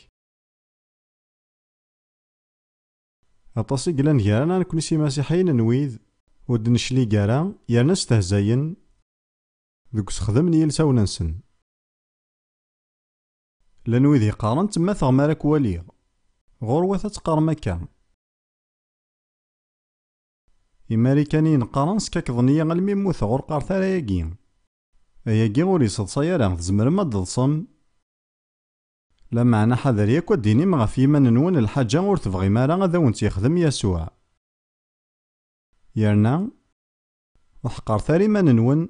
Aṭas i yellan gar-aneɣ nekkni s imasiḥiyen n wid ur d-neclig ara yerna stehzayen deg usexdem n yilsawen-nsen. Llan wid yeqqaren ttemmateɣ mi ara k-waliɣ. Ɣur-wat ad teqqarem akka. Imarikaniyen qqaren skakḍen-iyi almi mmuteɣ, ur qqaret ara ayagi. Ayagi ur yesseḍsay ara, tzemrem ad d-teḍsem. Lameɛna ḥader yakk ad d-tinim ɣef yiman-nwen lḥaǧa ur tebɣim ara ad awen-tt-yexdem Yasuɛ. Yerna, ur ḥeqqret ara iman-nwen,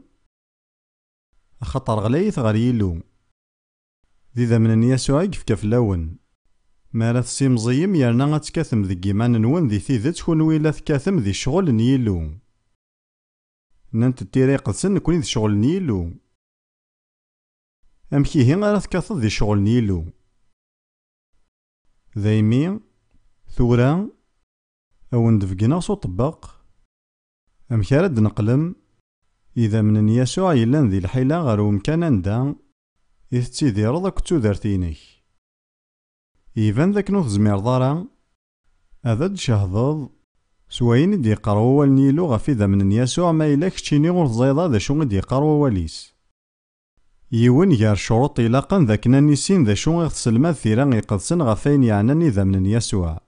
axaṭer ɣlayit ɣer Yillu. D idammen n Yasuɛ i yefka fell-awen. Mi ara tessimẓiyem yerna ad tekkatem deg yiman-nwen di tidet, kunwi la tekkatem di ccɣel n Yillu. Nnant-d Tira Iqedsen nekkni d ccɣel n Yillu. Amek ihi ara tekkateḍ di ccɣel n Yillu? Daymi, tura, a wen-d-beggneɣ s uṭebbeq amek ara d-neqlem idammen n Yasuɛ yellan di lḥila ɣer umkan anda i tettidireḍ akked tudert-inek. Iban d akken ur tezmireḍ ara ad d-tcehdeḍ s wayen i d-yeqqar wawal n Yillu ɣef idammen n Yasuɛ, ma yella keččini ur teẓriḍ ara d acu i d-yeqqar wawal-is. Yiwen gar ccuruṭ ilaqen d akken ad nissin d acu i ɣ-tesselmad Tira Iqedsen ɣef wayen yeɛnan idammen n Yasuɛ.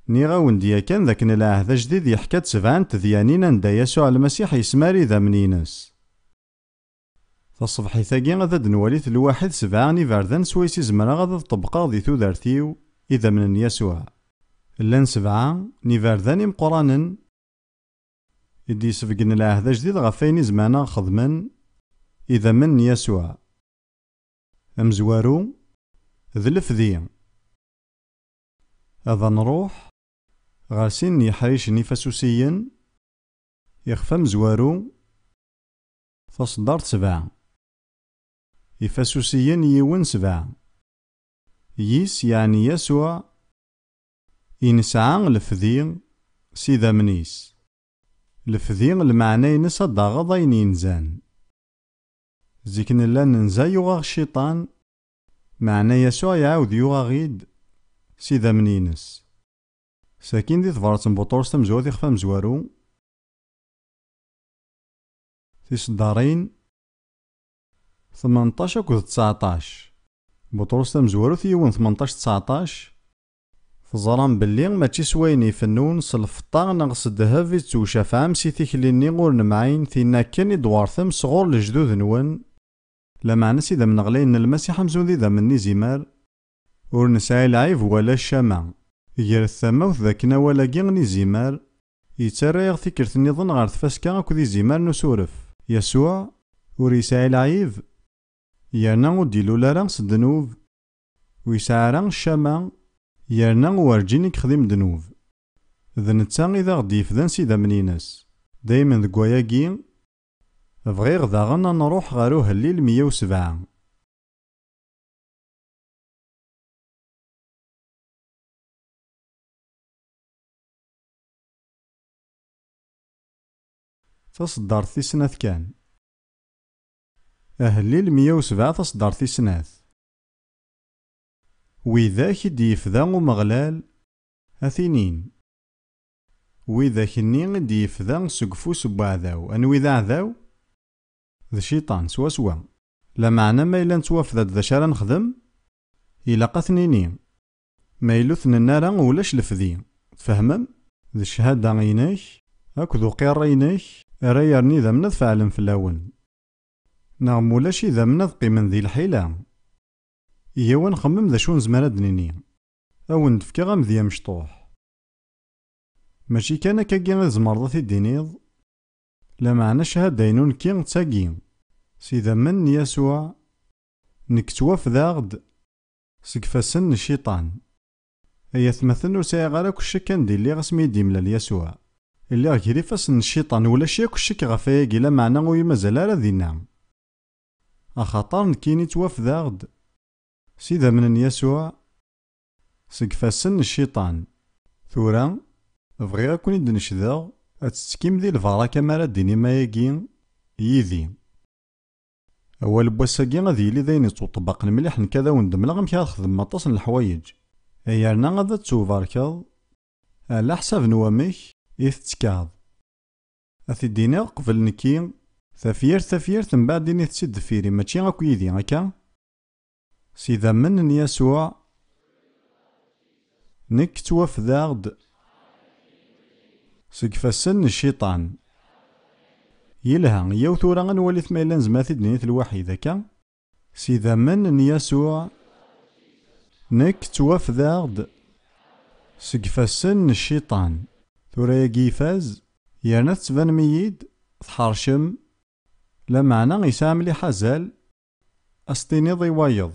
Nniɣ-awen-d yakan d akken Lɛehd Ajdid yeḥka-d sebɛa n tedyanin anda Yasuɛ Lmasiḥ yesmar idammen-ines. Taṣebḥit-agi ad d-nwali lwaḥid sebɛa n iberdan swayes i zemreɣ ad ṭebbqeɣ di tudert-iw idammen n Yasuɛ. Llan sebɛa n iberdan imeqqranen i d-yesbeggen Lɛehd Ajdid ɣef wayen i zemren ad xedmen idammen n Yasuɛ. Amezwaru d lefdi. Ad nruḥ ɣer sin n yeḥricen ifasusiyen, ixef amezwaru, taṣeddart sebɛa. Ifasusiyen yiwen sebɛa. Yis yeɛni Yasuɛ i nesɛa lefdi s idammen-is. Lefdi lmeɛna-ines ad d-taɣeḍ ayen yenzan. Zik nella nenza yuɣ-aɣ cciṭan, meɛna Yasuɛ iɛawed yuɣ-aɣ-id s idammen-ines. Sakin di tebrat n Buṭrus tamezwarut ixef amezwaru, tiseddarin tmenṭac akked tseɛṭac. Buṭrus tamezwarut yiwen tmenṭac tseɛṭac. Teẓram belli mačči s wayen ifennun s lfeṭṭa neɣ s ddheb i tettwcafɛem si tikli-nni ur nemɛin, tinna akken i d-twertem sɣur lejdud-nwen, lameɛna s idammen ɣlayen n Lmasiḥ amzun d idammen n izimer, ur nesɛi lɛib wala ccama. Gret tamawt dakken awal-agi n izimer yettarra-yaɣ tikkelt nniḍen ɣer tfaska akked izimer n usuref. Yasuɛ ur yesɛi lɛib, yerna ur d-ilul ara s ddnub, ur yesɛi ara ccama, yerna werǧin i yexdim ddnub. D netta i d aɣ-d-yefdan s idammen-ines. Daymen deg wayagi, bɣiɣ daɣen ad nruḥ ɣer uhellil meyya u sebɛa. Taṣeddart tis snat kan. Ahellil meyya u sebɛa, taṣeddart tis snat. Widak i d-yefda Umeɣlal, a t-inin. Widak-nni i d-yefda seg ufus n weɛdaw. Anwi d aɛdaw? D cciṭan, swaswa. Lameɛna ma yella nettwafda-d d acu ara nexdem, ilaq ad t-nini. Ma yella ur t-nenni ara, ulac lefdi. Tfehmem? D cchada-inek akked uqirri-inek ara yerren idammen ad feɛlen fell-awen. Neɣ ma ulac, idammen ad qqimen di lḥila. Iyaw ad nxemmem d acu nezmer ad d-nini. Ad wen-d-fkeɣ amedya amecṭuḥ. Mačči kan akkagi i tzemreḍ ad t-id-tiniḍ, lameɛna cchada-inu nekki d tagi, s idammen n Yasuɛ, nekk ttwafdaɣ-d seg ifassen n cciṭan. Ay atmaten, ur sɛiɣ ara akk ccek anda i lliɣ asmi i d-yemlal Yasuɛ. Lliɣ gar ifassen n cciṭan, ulac akk ccek ɣef wayagi, lameɛna ur yi-mazal ara dinna. Axaṭer nekkini ttwafdaɣ-d s idammen n Yasuɛ seg ifassen n cciṭan. Tura, bɣiɣ ad ken-id-necdeɣ ad tettekkim di lbaraka mi ara d-tinim ayagi yid-i. Awal n wass-agi ad yili d ayen yettwaṭebbaqen mliḥ, nekk ad awen-d-mleɣ amek ara txedmem aṭas n leḥwayeǧ, yerna ad ttubarkeḍ ɛla ḥsab n wamek i tettekkaḍ. Ad t-id-iniɣ qbel nekki, tafyirt tafyirt, mbeɛd init-tt-id deffir-i, mačči akk yid-i, akka? S idammen n Yasuɛ, nekk ttwafdaɣ-d seg ifassen n cciṭan. Yelha, yyaw tura ad nwalit ma yella nezmer ad t-id-nini lwaḥid, akka? S idammen n Yasuɛ, nekk ttwafdaɣ-d seg ifassen n cciṭan. Tura-yagi ifaz, yerna tettbanem-iyi-d tḥercem, lameɛna yesɛa mliḥ azal, ad s-tiniḍ i wayeḍ.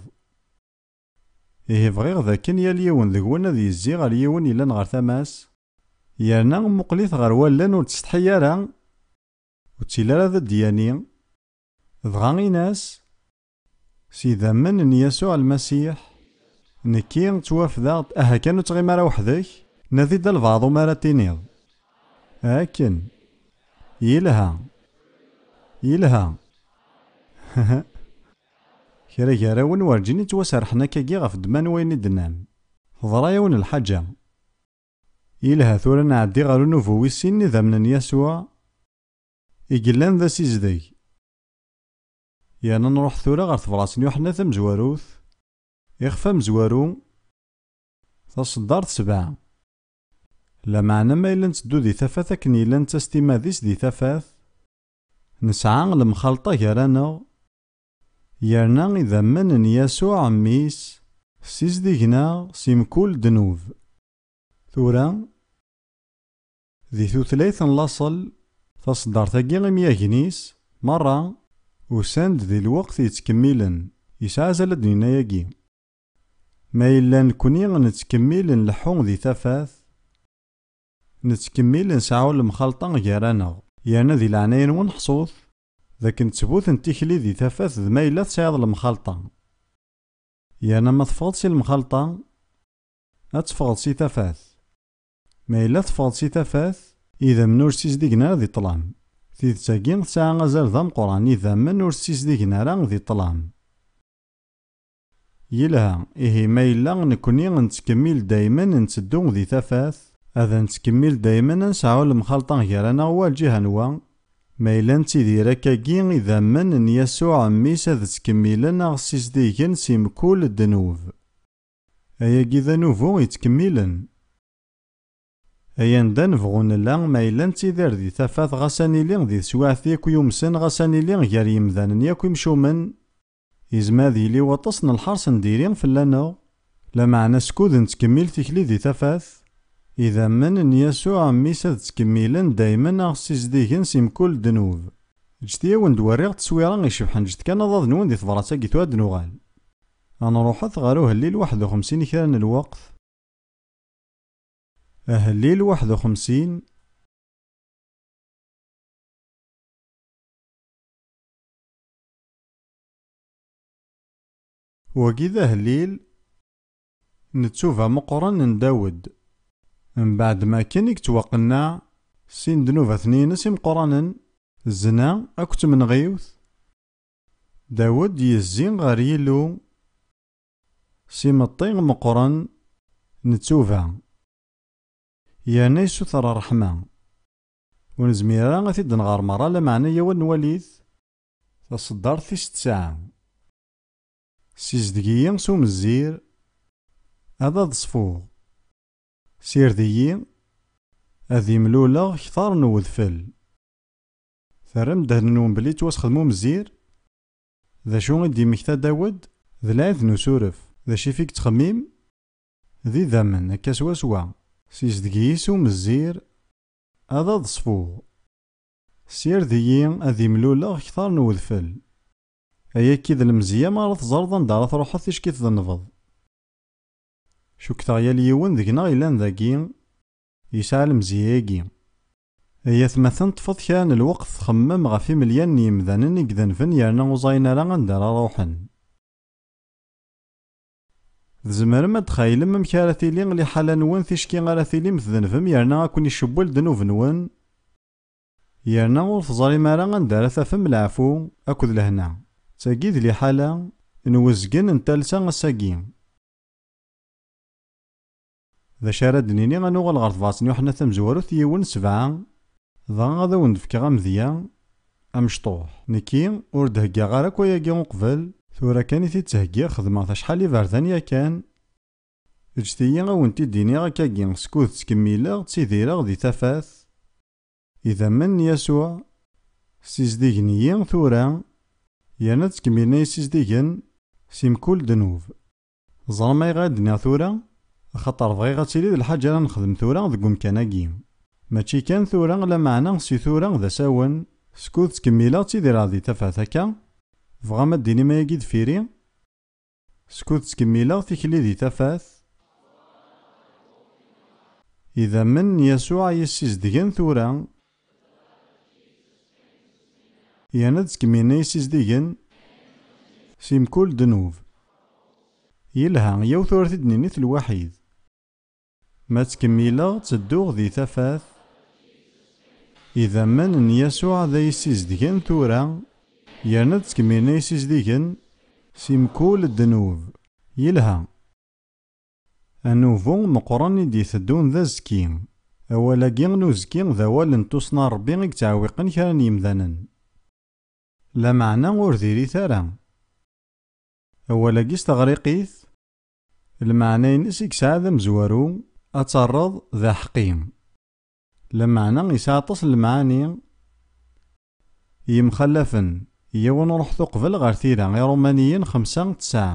Ihi bɣiɣ d akken yal yiwen deg-wen ad yezzi ɣer yiwen yellan ɣer tama-s, yerna mmuqel-it ɣer wallen ur ttsetḥi ara, ur ttili ara d adyani, dɣa in-as, s idammen n Yasuɛ Lmasiḥ, nekki ttwafdaɣ-d, aha kan ur ttɣimi ara weḥd-k, nadi-d albaɛḍ umi ara tiniḍ. Akken. Yelha. Yelha. Kra gar-awen werǧin i ttwaserḥen akkagi ɣef ddemma n wayen i d-tennam. Teḍra-yawen lḥaǧa. Yelha, tura nɛeddi ɣer unubu wis sin n idammen n Yasuɛ, i yellan d asizdeg. Yerna nruḥ tura ɣer tebrat n Yuḥenna tamezwarut, ixef amezwaru, taṣeddart sebɛa. Lameɛna ma yella netteddu di tafat akken yella nettas timad-is di tafat, nesɛa lemxalṭa gar-aneɣ, yerna idammen n Yasuɛ Mmi-s ssizdigen-aɣ si mkul ddnub. Tura, di tutlayt n laṣel, taṣeddart-agi imyagen-is merra usan-d di lweqt yettkemmilen, yesɛa azal ad d-nini ayagi. Ma yella nekni nettkemmil nleḥḥu di tafat, nettkemmil nesɛu lemxalṭa gar-aneɣ, yerna di leɛnaya-nwen ḥṣut d akken ttbut n tikli di tafat d ma yella tesɛiḍ lemxalṭa. Yerna ma teffɣeḍ si lemxalṭa, ad teffɣeḍ si tafat. Ma yella teffɣeḍ si tafat, idammen ur ssizdigen ara di ṭṭlam. Tidet-agi tesɛa azal d ameqqran, idammen ur ssizdigen ara di ṭṭlam. Yelha, ihi ma yella nekni nettkemmil daymen netteddu di tafat, ad nettkemmil daymen ad nesɛu lemxalṭa gar-aneɣ war lǧiha n wa, Ma yella nettidir akkagi, idammen n Yasuɛ Mmi-s ad ttkemmilen a ɣ-ssizdigen si mkul ddnub. Ayagi d anubu yettkemmilen. Ay anda nebɣu nella, ma yella nettidir di tafat, ɣas ad nili di teswiɛt yakk yumsen, ɣas ad nili gar yimdanen yakk imcumen, yezmer ad yili waṭas n lḥers n diri fell-aneɣ, lameɛna skud nettkemmil tikli di tafat, idammen n Yasuɛ Mmi-s ad ttkemmilen daymen a ɣ-ssizdigen si mkul ddnub. Ǧǧet-iyi ad wen-d-werriɣ tteswira icebḥen, ǧǧet kan aḍad-nwen di tebṛat-agi, tura ad d-nuɣal. Ad nruḥet ɣer uhellil waḥed u xemsin i kra n lweqt. Ahellil waḥed u xemsin. Wagi d ahellil n ttuba meqqren n Dawed. Mbeɛd makken i yettwaqenneɛ sin ddnubat-nni-ines imeqqranen, zzna akked tmenɣiwt, Dawed yezzi ɣer Yillu s imeṭṭi meqqren n ttuba, yerna yessuter ṛṛeḥma. Ur nezmir ara ad t-id-nɣer merra, lameɛna iyyaw ad nwalit taṣeddart tis tesɛa. Sizdeg-iyi s umezzir, ad ad ṣfuɣ. Sired-iyi ad imluleɣ kter n wedfel. Terram ddehn-nwen belli yettwasxedm umezzir? D acu i d-yemmekta Dawed? D lɛid n usuref. D acu i yettxemmim? D idammen, akka swaswa. Sizdeg-iyi s umezzir, ad ad ṣfuɣ. Sired-iyi ad imluleɣ kter n wedfel. Ayagi d lemzeyya mi ara teẓreḍ anda ara truḥeḍ ticki tdennbeḍ. Cukkteɣ yal yiwen deg-neɣ yellan dagi yesɛa lemzeyya-agi. Ay atmaten, ṭṭfet kra n lweqt txemmem ɣef imelyan n yimdanen i idenben yerna ur ẓayen ara anda ara ruḥen. Tzemrem ad txeylem amek ara tili liḥala-nwen ticki ara tilim tdenbem yerna ad ken-icewwel ddnub-nwen, yerna ur teẓrim ara anda ara tafem leɛfu akked lehna. D tagi d liḥala n wezgen n talsa ass-agi. D acu ara d-nini? Ad nuɣal ɣer tebṛat n Yuḥenna tamezwarut yiwen sebɛa, dɣa ad awen-d-fkeɣ amedya amecṭuḥ. Nekki ur d-heggaɣ ara akk ayagi uqbel, tura kan i t-id-ttheggiɣ, xedmeɣ-t acḥal iberdan yakan. Ǧǧet-iyi ad wen-t-id-iniɣ akkagi, skud ttkemmileɣ ttidireɣ di tafat. Idammen n Yasuɛ ssizdigen-iyi tura, yerna ttkemmilen ad iyi-ssizdigen si mkul ddnub. Ẓrem ayɣer i d-nniɣ tura? Axaṭer bɣiɣ ad tili d lḥaǧa ara nexdem tura deg umkan-agi. Mačči kan tura, lameɛna si tura d asawen, skud ttkemmileɣ ttidireɣ di tafat akka. Tebɣam ad d-tinim ayagi deffir-i? Skud ttkemmileɣ tikli di tafat, idammen n Yasuɛ i yi-ssizdgen tura, yerna ad ttkemmilen ad yi-ssizdgen si mkul ddnub. Yelha, yaw tura ad t-id-nini lwaḥid. Ma ttkemmileɣ ttedduɣ di tafat, idammen n Yasuɛ ad yi-ssizdgen tura, yerna ad ttkemmilen ad yi-ssizdgen si mkul ddnub. Yelha. Anubu meqqren i d-iteddun d azekki. Awal-agi n uzekki d awal n tussna n Ṛebbi i yettɛewwiqen kra n yimdanen. Lameɛna ur diri-t ara. Awal-agi s teɣriqit, lmeɛna-ines i yesɛa d amezwaru, ad terreḍ d aḥeqqi. Lameɛna yesɛa aṭas n lemɛani yemxallafen. Yiwen, ruḥet uqbel ɣer tira, Iṛumaniyen xemsa, tesɛa.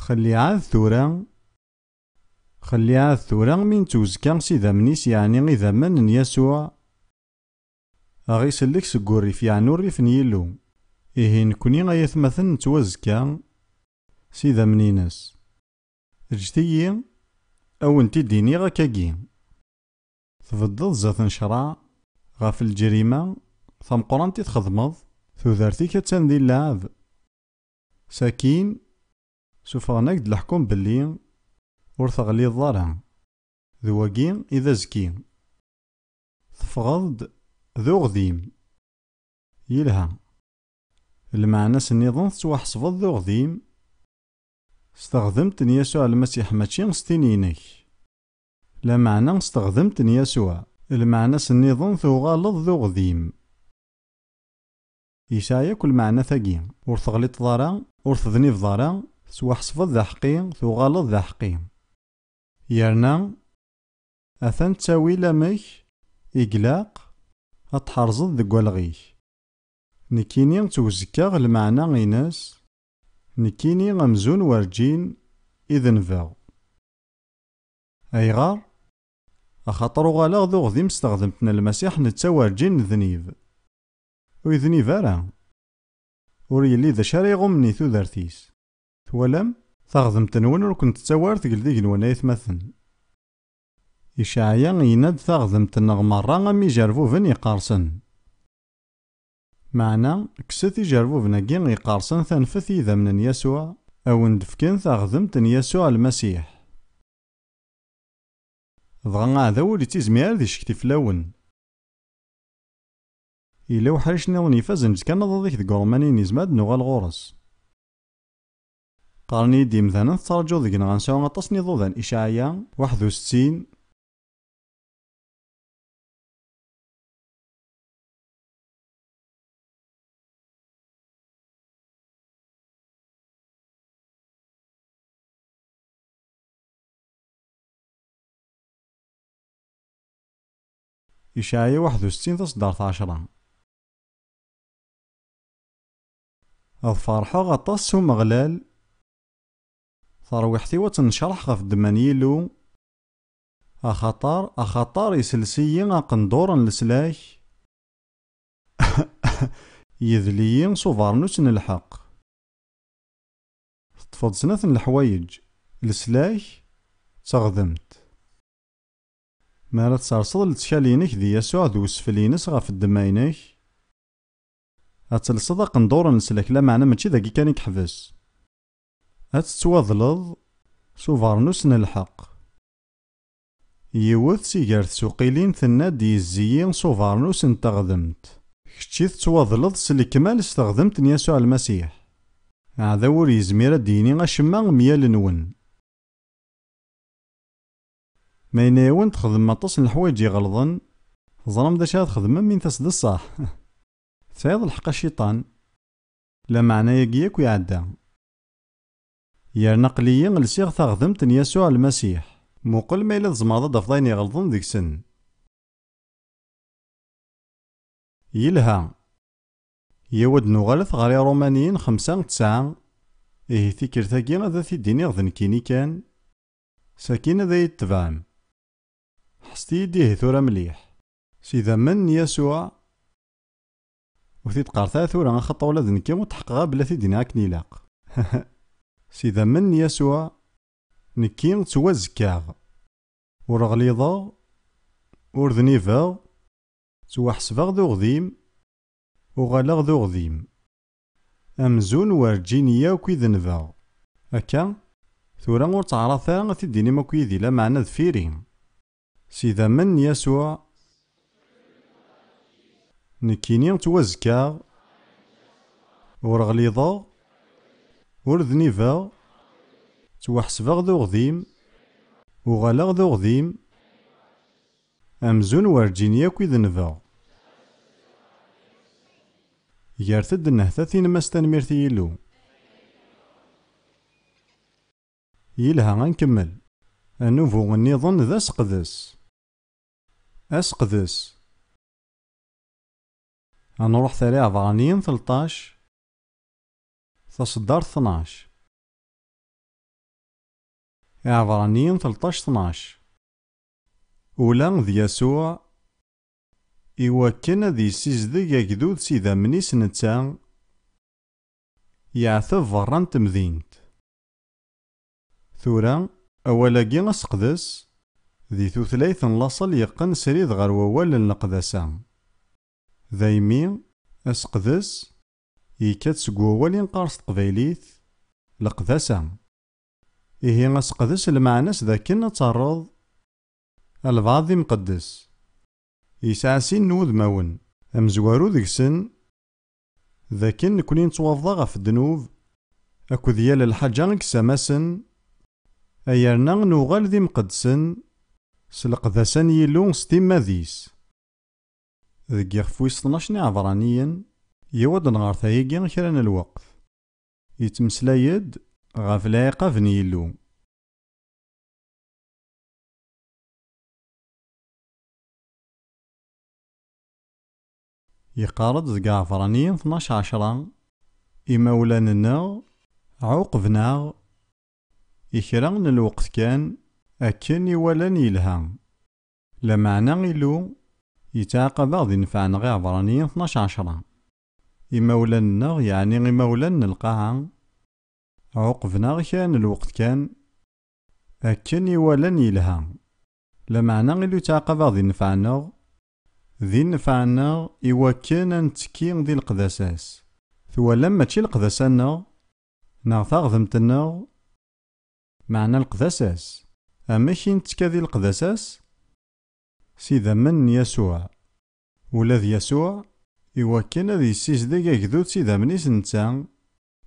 Xelliɛad tura, xelliɛad tura mi nettwezga s idammen-is, yeɛni idammen n Yasuɛ, a ɣ-isellek seg urrif, yeɛni urrif n Yillu. Ihi nekni, ay atmaten, nettwazekka s idammen-ines. Ǧǧet-iyi a wen-t-id-iniɣ akkagi. Tbeddeḍ zdat n ccṛeɛ ɣef leǧrima tameqqrant i txedmeḍ, tudert-ik attan di lɛeb. Sakin, sufɣen-ak-d leḥkum belli ur teɣliḍeḍ ara. D wagi i d azekki. Teffɣeḍ-d d uɣdim. Yelha. Lmeɛna-s nniḍen tettwaḥesbeḍ d uɣdim s teɣdemt n Yasuɛ Lmasiḥ, mačči s tin-inek. Lameɛna s teɣdemt n Yasuɛ, lmeɛna-s nniḍen tuɣaleḍ d uɣdim. Yesɛa yakk lmeɛna-tagi, ur teɣliṭeḍ ara, ur tednibeḍ ara, tettwaḥesbeḍ d aḥeqqi, tuɣaleḍ d aḥeqqi. Yerna, atan ttawil amek i ilaq ad tḥerzeḍ deg walɣ-ik. Nekkini ttwezekkaɣ lmeɛna-ines, nekkini amzun werǧin i denbeɣ. Ayɣer? Axaṭer uɣaleɣ d uɣdim s teɣdemt n Lmasiḥ, netta werǧin nednib. Ur yednib ara. Ur yelli d acu ara iɣummen i tudert-is. Twalam? Taɣdemt-nwen ur kent-tettawi ara tegl d igenwan, ay atmaten. Icɛaya yenna-d taɣdemt-nneɣ merra am ijerbuben iqersen. Meɛna, kkset ijerbuben-agi iqersen tanfet i yidammen n Yasuɛ, a wen-d-fken taɣdemt n Yasuɛ Lmasiḥ. Dɣa aɛdaw ur ittizmir ara di ccekti fell-awen. Yella uḥric nniḍen ifazen, ǧkan aḍad-ik deg uṛumani, nezmer ad nuɣal ɣur-s. Qqaren-iyi-d yimdanen tettraǧuḍ deg-neɣ ad nesɛu aṭas n yiḍudan, Icɛaya waḥed u settin. Icɛaya waḥed u settin, taṣeddart ɛecra. Ad ferḥeɣ aṭas s Umeɣlal, tarwiḥt-iw ad tennecraḥ ɣef ddemma n Yillu, axaṭer, axaṭer isels-iyi aqendur n leslak, yedl-iyi s ubernus n lḥeqq. Teṭṭfeḍ snat n leḥwayeǧ, leslak, d teɣdemt. Mi ara tserseḍ lettkal-inek di Yasuɛ d usfel-ines ɣef ddemma-inek, ad telseḍ aqendur n leslak, lameɛna mačči dagi kan i yeḥbes. Ad tettwaḍleḍ s ubernus n lḥeqq. Yiwet si gar tsuqilin tenna-d: "Yezzi-yi s ubernus n teɣdemt." Kečči tettwaḍleḍ s lekmal s teɣdemt n Yasuɛ Lmasiḥ. Aɛdaw ur yezmir ad d-yini acemma mgal-nwen. Ma yenna-yawen txedmem aṭas n leḥwayeǧ iɣelḍen, teẓram d acu ara txedmem, init-as d ṣṣeḥ. Tesɛiḍ lḥeqq a Cciṭan. Lameɛna-agi yakk iɛedda. Yerna aql-iyi lsiɣ taɣdemt n Yasuɛ Lmasiḥ. Muqel ma yella tzemreḍ ad d-tafeḍ ayen iɣelḍen deg-sen. Yelha. Yaw ad nuɣalet ɣer Iṛumaniyen xemsa, tesɛa. Ihi tikkelt-agi ad t-id-iniɣ d nekkini kan. Sakin ad iyi-tebɛem. Ḥesset-iyi-d ihi tura mliḥ. S idammen n Yasuɛ. Ur t-id-qqaret ara tura, axaṭer ula d nekki ur tḥeqqeɣ ara belli ad t-id-iniɣ akken ilaq. S idammen n Yasuɛ, nekki ttwazekkaɣ. Ur ɣliḍeɣ, ur dnibeɣ, ttwaḥesbeɣ d uɣdim, uɣaleɣ d uɣdim. Amzun werǧin yakk i denbeɣ. Akka, tura ur ttɛaṛat ara ad t-id-tinim akk yid-i, lameɛna deffir-i. S idammen n Yasuɛ, nekkini ttwazekkaɣ, ur ɣliḍeɣ, ur dnibeɣ, ttwaḥesbeɣ d uɣdim, uɣaleɣ d uɣdim, amzun werǧin yakk i denbeɣ. Gret-d nnehta, tinem-as tanemmirt i Yillu. Yelha, ad nkemmel. Anubu nniḍen d aseqdes. Aseqdes. Ad nruḥ ɣer Iɛebṛaniyen tleṭṭac, taṣeddart tnac. Iɛebṛaniyen tleṭṭac tnac. Ula d Yasuɛ, iwakken ad yessizdeg agdud s idammen-is netta, yeɛteb berra n temdint. Tura, awal-agi aseqdes, di tutlayt n laṣel yeqqen srid ɣer wawal n leqdasa. Daymi, aseqdes, yekka-d seg wawal i neqqar s teqbaylit, leqdasa. Ihi aseqdes lmeɛna-s d akken ad terreḍ albaɛḍ d imqeddes. Yesɛa sin n wudmawen. Amezwaru deg-sen, d akken nekni nettwabḍa ɣef ddnub akked yal lḥaǧa i yessamasen, ay yerna nuɣal d imqeddsen S leqdasa n Yillu s timmad-is. Deg yixef wis tnac n Iɛebṛaniyen, yaw ad nɣer tayagi kra n lweqt. Yettmeslay-d ɣef lɛiqab n Yillu. Yeqqar-d deg Iɛebṛaniyen tnac ɛecṛa, imawlan-nneɣ ɛuqben-aɣ i kra n lweqt kan akken i walan yelha. Lameɛna Illu yettɛaqab-aɣ di nnfeɛ-nneɣ. Iɛebṛaniyen tnac ɛecṛa. Imawlan-nneɣ, yeɛni imawlan n lqaɛa, ɛuqben-aɣ kra n lweqt kan akken i walan yelha. Lameɛna Illu yettɛaqab-aɣ di nnfeɛ-nneɣ, di nnfeɛ-nneɣ i wakken ad nettekki di leqdasa-s. Twalam, mačči leqdasa-nneɣ neɣ taɣdemt-nneɣ, meɛna leqdasa-s. Amek i nettekka di leqdasa-s? S idammen n Yasuɛ. Ula d Yasuɛ, i wakken ad yessizdeg agdud s idammen-is netta,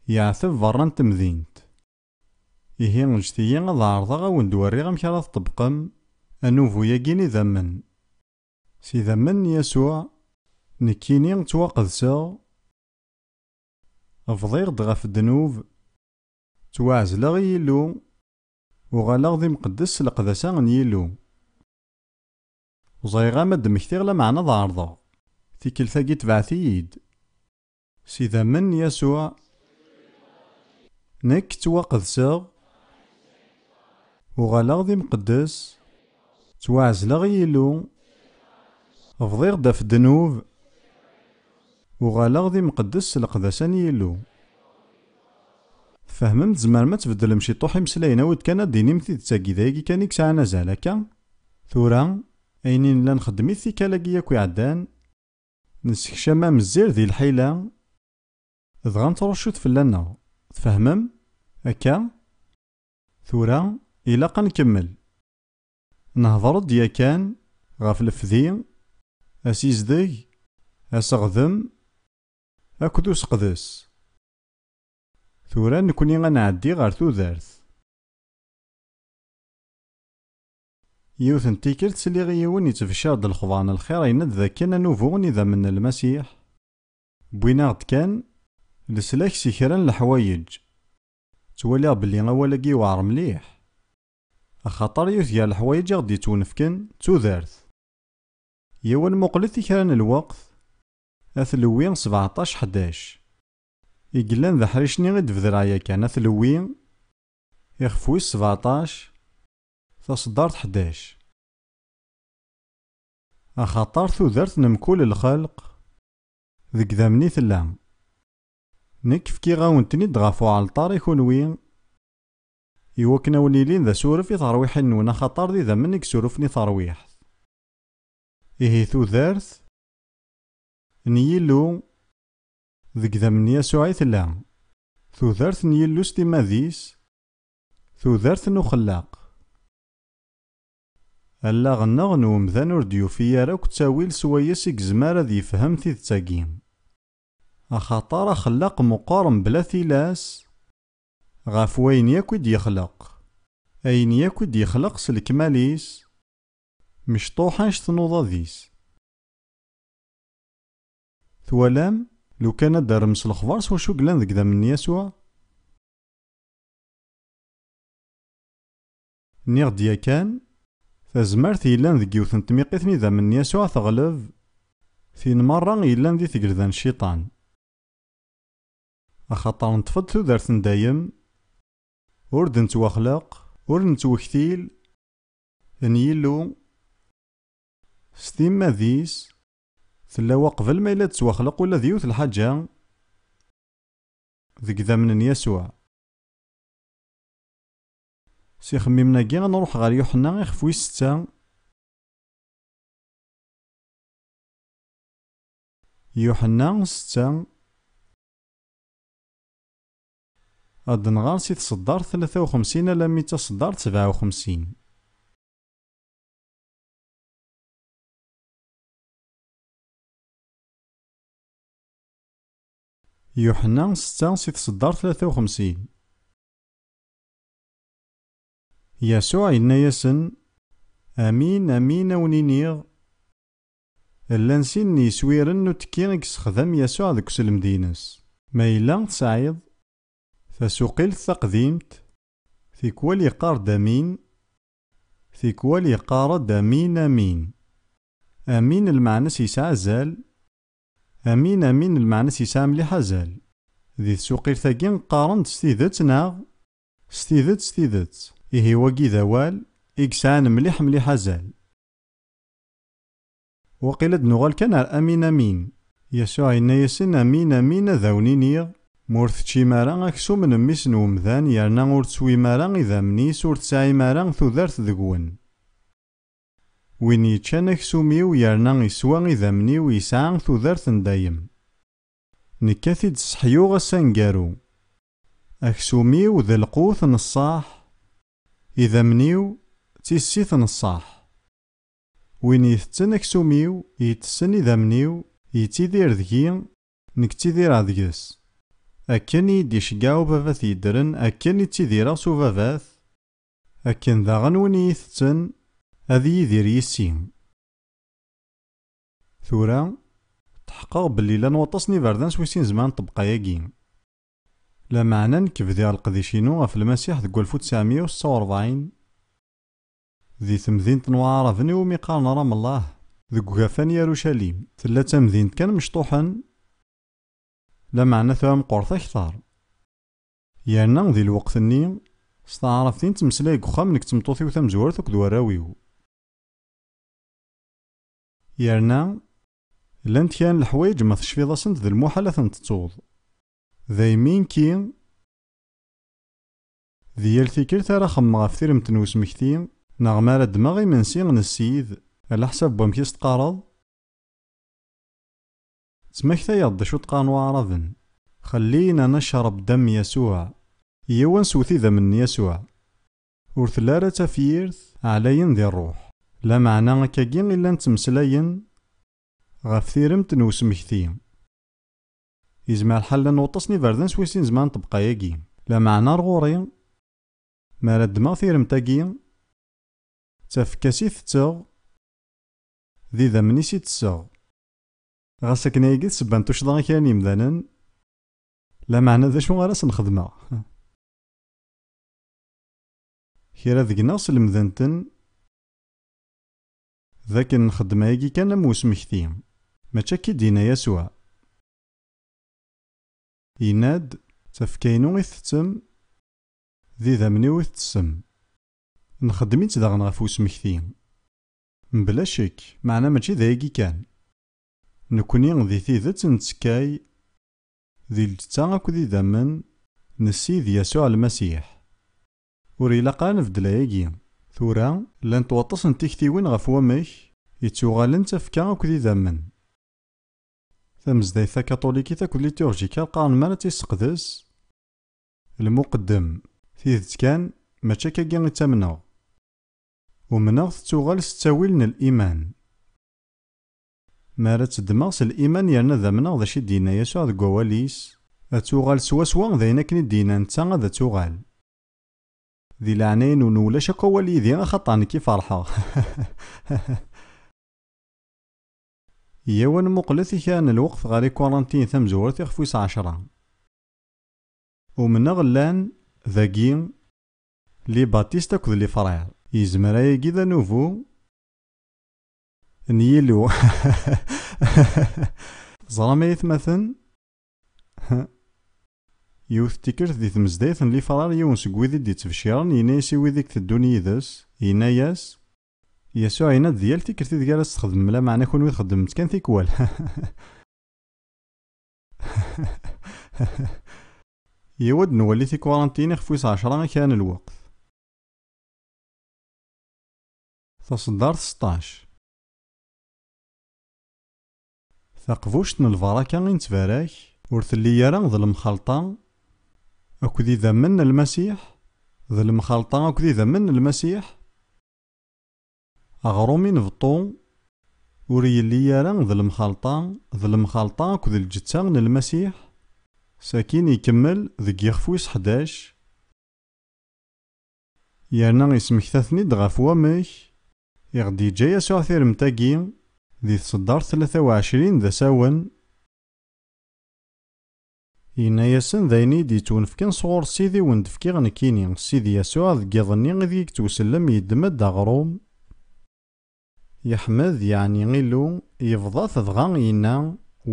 yeɛteb berra n temdint. Ihi, ǧǧet-iyi ad ɛerḍeɣ ad wen-d-werriɣ amek ara tṭebbqem anubu-agi n idammen. S idammen n Yasuɛ, nekkini ttwaqedseɣ, bḍiɣ-d ɣef ddnub, ttwaɛezleɣ i Yillu, uɣaleɣ d imqeddes s leqdasa n Yillu. Ẓriɣ ama d-mmektiɣ lameɛna ad ɛerḍeɣ. Tikkelt-agi tebɛet-iyi-d. S idammen n Yasuɛ, nekk ttwaqedseɣ, uɣaleɣ d imqeddes, ttwaɛezleɣ i Yillu, bḍiɣ-d ɣef ddnub, uɣaleɣ d imqeddes s leqdasa n Yillu. Tfehmem, tzemrem ad tbeddlem ciṭuḥ imeslayen, awi-d kan ad d-tinim tidet-agi, d ayagi kan i yesɛan azal akka. Tura, ayen i nella nxeddem-it tikkal-agi yakk iɛeddan, nessekcam amezzir di lḥila, dɣa nettruccu-t fell-aneɣ. Tfehmem? Akka? Tura, ilaq ad nkemmel. Nehḍer-d yakan ɣef lefdi, asizdeg, aseɣdem, akked useqdes. Tura nekni ad nɛeddi ɣer tudert. Yiwet n tikkelt sliɣ i yiwen yettbecciṛ-d lexbaṛ n lxiṛ, yenna-d dakken anubu n idammen n Lmasiḥ wwin-aɣ-d kan leslak si kra n leḥwayeǧ. Ttwaliɣ belli awal-agi yewɛeṛ mliḥ, axaṭer yiwet gar leḥwayeǧ i ɣ-d-yettwenefken d tudert. Yiwen muqlet i kra n lweqt, At Lewwi sbeɛṭac ḥdac. I yellan d aḥric-nni i d-bedreɣ yakan, At Lewwi, ixef wis sbeɛṭac, taṣeddart ḥdac. Axaṭer tudert n mkul lxelq deg idammen i tella. Nekk fkiɣ-awen-ten-id ɣef uɛelṭar i kunwi, iwakken a wen-ilin d asuref i terwiḥin-nwen, axaṭer d idammen i yessurufen i terwiḥt. Ihi tudert n Yillu deg idammen n Yasuɛ i tella. Tudert n Yillu s timmad-is, tudert n uxellaq. Allaɣ-nneɣ n umdan ur d-yufi ara akk ttawil s wayes i yezmer ad yefhem tidet-agi. Axaṭer axellaq meqqer mebla tilas ɣef wayen yakk i d-yexleq. Ayen yakk i d-yexleq s lekmal-is, mecṭuḥ anect n uḍad-is. Twalam, lukan ad d-terrem s lexbar s wacu yellan deg idammen n Yasuɛ? Nniɣ-d yakan, tazmert yellan deg yiwet n tmiqit n idammen n Yasuɛ teɣleb tin merra yellan di tgelda n Cciṭan. Axaṭer neṭṭef-d tudert n dayem, ur d-nettwaxleq, ur nettwektil, n Yillu, s timmad-is, tella wa qbel ma yella d-tettwaxleq ula d yiwet lḥaǧa deg idammen n Yasuɛ. S ixemmimen-agi, ad nruḥ ɣer Yuḥenna ixef wis setta. Yuḥenna setta. Ad nɣer si tṣeddart tlata u xemsin alammi d taṣeddart sebɛa u xemsin. Yuḥenna setta si tṣeddart tlata u xemsin. Yasuɛ yenna-yasen: Amin, amin a wen-iniɣ. Llan sin n yiswiren n utekki i yessexdam Yasuɛ deg uselmed-ines. Ma yella tesɛiḍ tasuqilt taqdimt, tikwal yeqqar-d amin, tikwal yeqqar-d amin, amin. Amin lmeɛna-s yesɛa azal. Amin, amin lmeɛna-s yesɛa mliḥ azal. Di tsuqilt-agi qqaren-d s tidet neɣ? S tidet, s tidet. Ihi wagi d awal i yesɛan mliḥ, mliḥ azal. Waqil ad nuɣal kan ar amin, amin. Yasuɛ yenna-yasen: "Amin, amin, ad awen-iniɣ, ma ur teččim ara aksum n mmi-s n wemdan, yerna ur teswim ara idammen-is, ur tesɛim ara tudert deg-wen. Win yeččan aksum-iw yerna iswa idammen-iw yesɛa tudert n dayem. Nekk ad t-id-sseḥyuɣ ass aneggaru. Aksum-iw d lqut n ṣṣeḥ, idammen-iw d tissit n ṣṣeḥ. Win itetten aksum-iw, yettess idammen-iw, yettidir deg-i, nekk ttidireɣ deg-s. Akken i yi-d-iceggeɛ ubabat yeddren, akken i ttidireɣ s ubabat, akken daɣen win i yi-itetten, ad yidir yis-i." Tura, tḥeqqeɣ belli llan waṭas n iberdan s wi sin zemren ṭṭebqa-agi. Lameɛna nekk bdiɣ leqdic-inu ɣef Lmasiḥ deg walef u tesɛemya u setta u rebɛin, di temdint n Waɛraben iwumi qqaren Ramallah, deg ugafa n Yarucalim. Tella d tamdint kan mecṭuḥen, lameɛna tura meqqret akteṛ. Yerna di lweqt-nni, s taɛrabt i nettmeslay deg uxxam nekk d tmeṭṭut-iw tamezwarut akked warraw-iw. Yerna, llant kra n leḥwayeǧ ma tecfiḍ-asent d lmuḥal ad tent-tettuḍ. Daymi nekki, di yal tikkelt ara xemmeɣ ɣef tiremt n usmekti, neɣ mi ara ddmeɣ imensi n Ssid, ɛla ḥsab n wamek i s-teqqareḍ? Ttmaktayeɣ-d d acu qqaren Waɛraben: "خلينا نشرب دم يسوع." Iyyaw ad neswet idammen n Yasuɛ. Ur telli ara d tafyirt ɛlayen di ṛṛuḥ. Lameɛna akkagi i llan ttmeslayen ɣef tiremt n usmekti. Yezmer lḥal llan waṭas n iberdan s wi sin zemren ṭṭebqa-agi. Lameɛna ar ɣur-i, mi ara ddmeɣ tiremt-agi, d tafekka-s i tetteɣ, d idammen-is i ttesseɣ. Ɣas akken ayagi d ssebba n tuccḍa i kra n yemdanen, lameɛna d acu ara sen-xedmeɣ? Kra deg-neɣ slemden-ten d akken nxeddem ayagi kan am usmekti, mačči akka i d-yenna Yasuɛ. Yenna-d: "Tafekka-inu i tettem, d idammen-iw i tettessem." Nxeddem-itt daɣen ɣef usmekti. Mebla ccek, meɛna mačči d ayagi kan. Nekni di tidet nettekkay di lǧetta akked idammen n Ssid Yasuɛ Lmasiḥ. Ur ilaq ara nbeddel ayagi. Tura, llant waṭas n tiktiwin ɣef wamek i ttuɣalen d tafekka akked idammen. Tamezdayt takaṭulikit akked liturjika qqaren mi ara tt-isseqdes: "Lmuqeddem, tidet kan, mačči akkagi i ttamneɣ. Umneɣ tetttuɣal s ttawil n liman." Mi ara tt-ddmeɣ s liman yerna ad amneɣ d acu i d-yenna Yasuɛ deg wawal-is, ad tuɣal swaswa d ayen akken i d-yenna netta ad tuɣal. Di leɛnaya-nwen, ulac akk awal yid-i, axaṭer nekki ferḥeɣ. Iyyaw ad nmuqlet i kra n lweqt ɣer ikurantiyen tamezwarut ixef wis ɛecṛa. Umneɣ llan dagi les baptistes akked les frères. Yezmer ayagi d anubu n Yillu. Teẓram ay atmaten? Yiwet n tikkelt di tmezdayt n les frères, yiwen seg wid i d-ittbecciren yenna-yas i wid i iteddun yid-s, yenna-yas, Yasuɛ yenna-d di yal tikkelt ideg ara s-txedmem lameɛna kunwi txeddmem-tt kan tikwal. Yiwad nwali tikurantin ixef wis ɛecṛa i kra n lweqt. Taṣeddart seṭṭac. Taqbuct n lbaraka i nettbarak ur telli ara d lemxalṭa akked idammen n Lmasiḥ, d lemxalṭa akked idammen n Lmasiḥ. Aɣrum i nbeṭṭu ur yelli ara d lemxalṭa, d lemxalṭa akked lǧetta n Lmasiḥ, sakin ikemmel deg yixef wis ḥdac, yerna ismekta-ten-id ɣef wamek I ɣ-d-yeǧǧa Yasuɛ tiremt-agi di tseddart tlata u ɛecrin d asawen, yenna-yasen: "D ayen i yi-d-yettwenefken sɣur Ssid i wen-d-fkiɣ nekkini." Ssid Yasuɛ deg yiḍ-nni ideg i yettwsellem yeddem-d aɣrum, yeḥmed, yeɛni Illu, yebḍa-t dɣa yenna: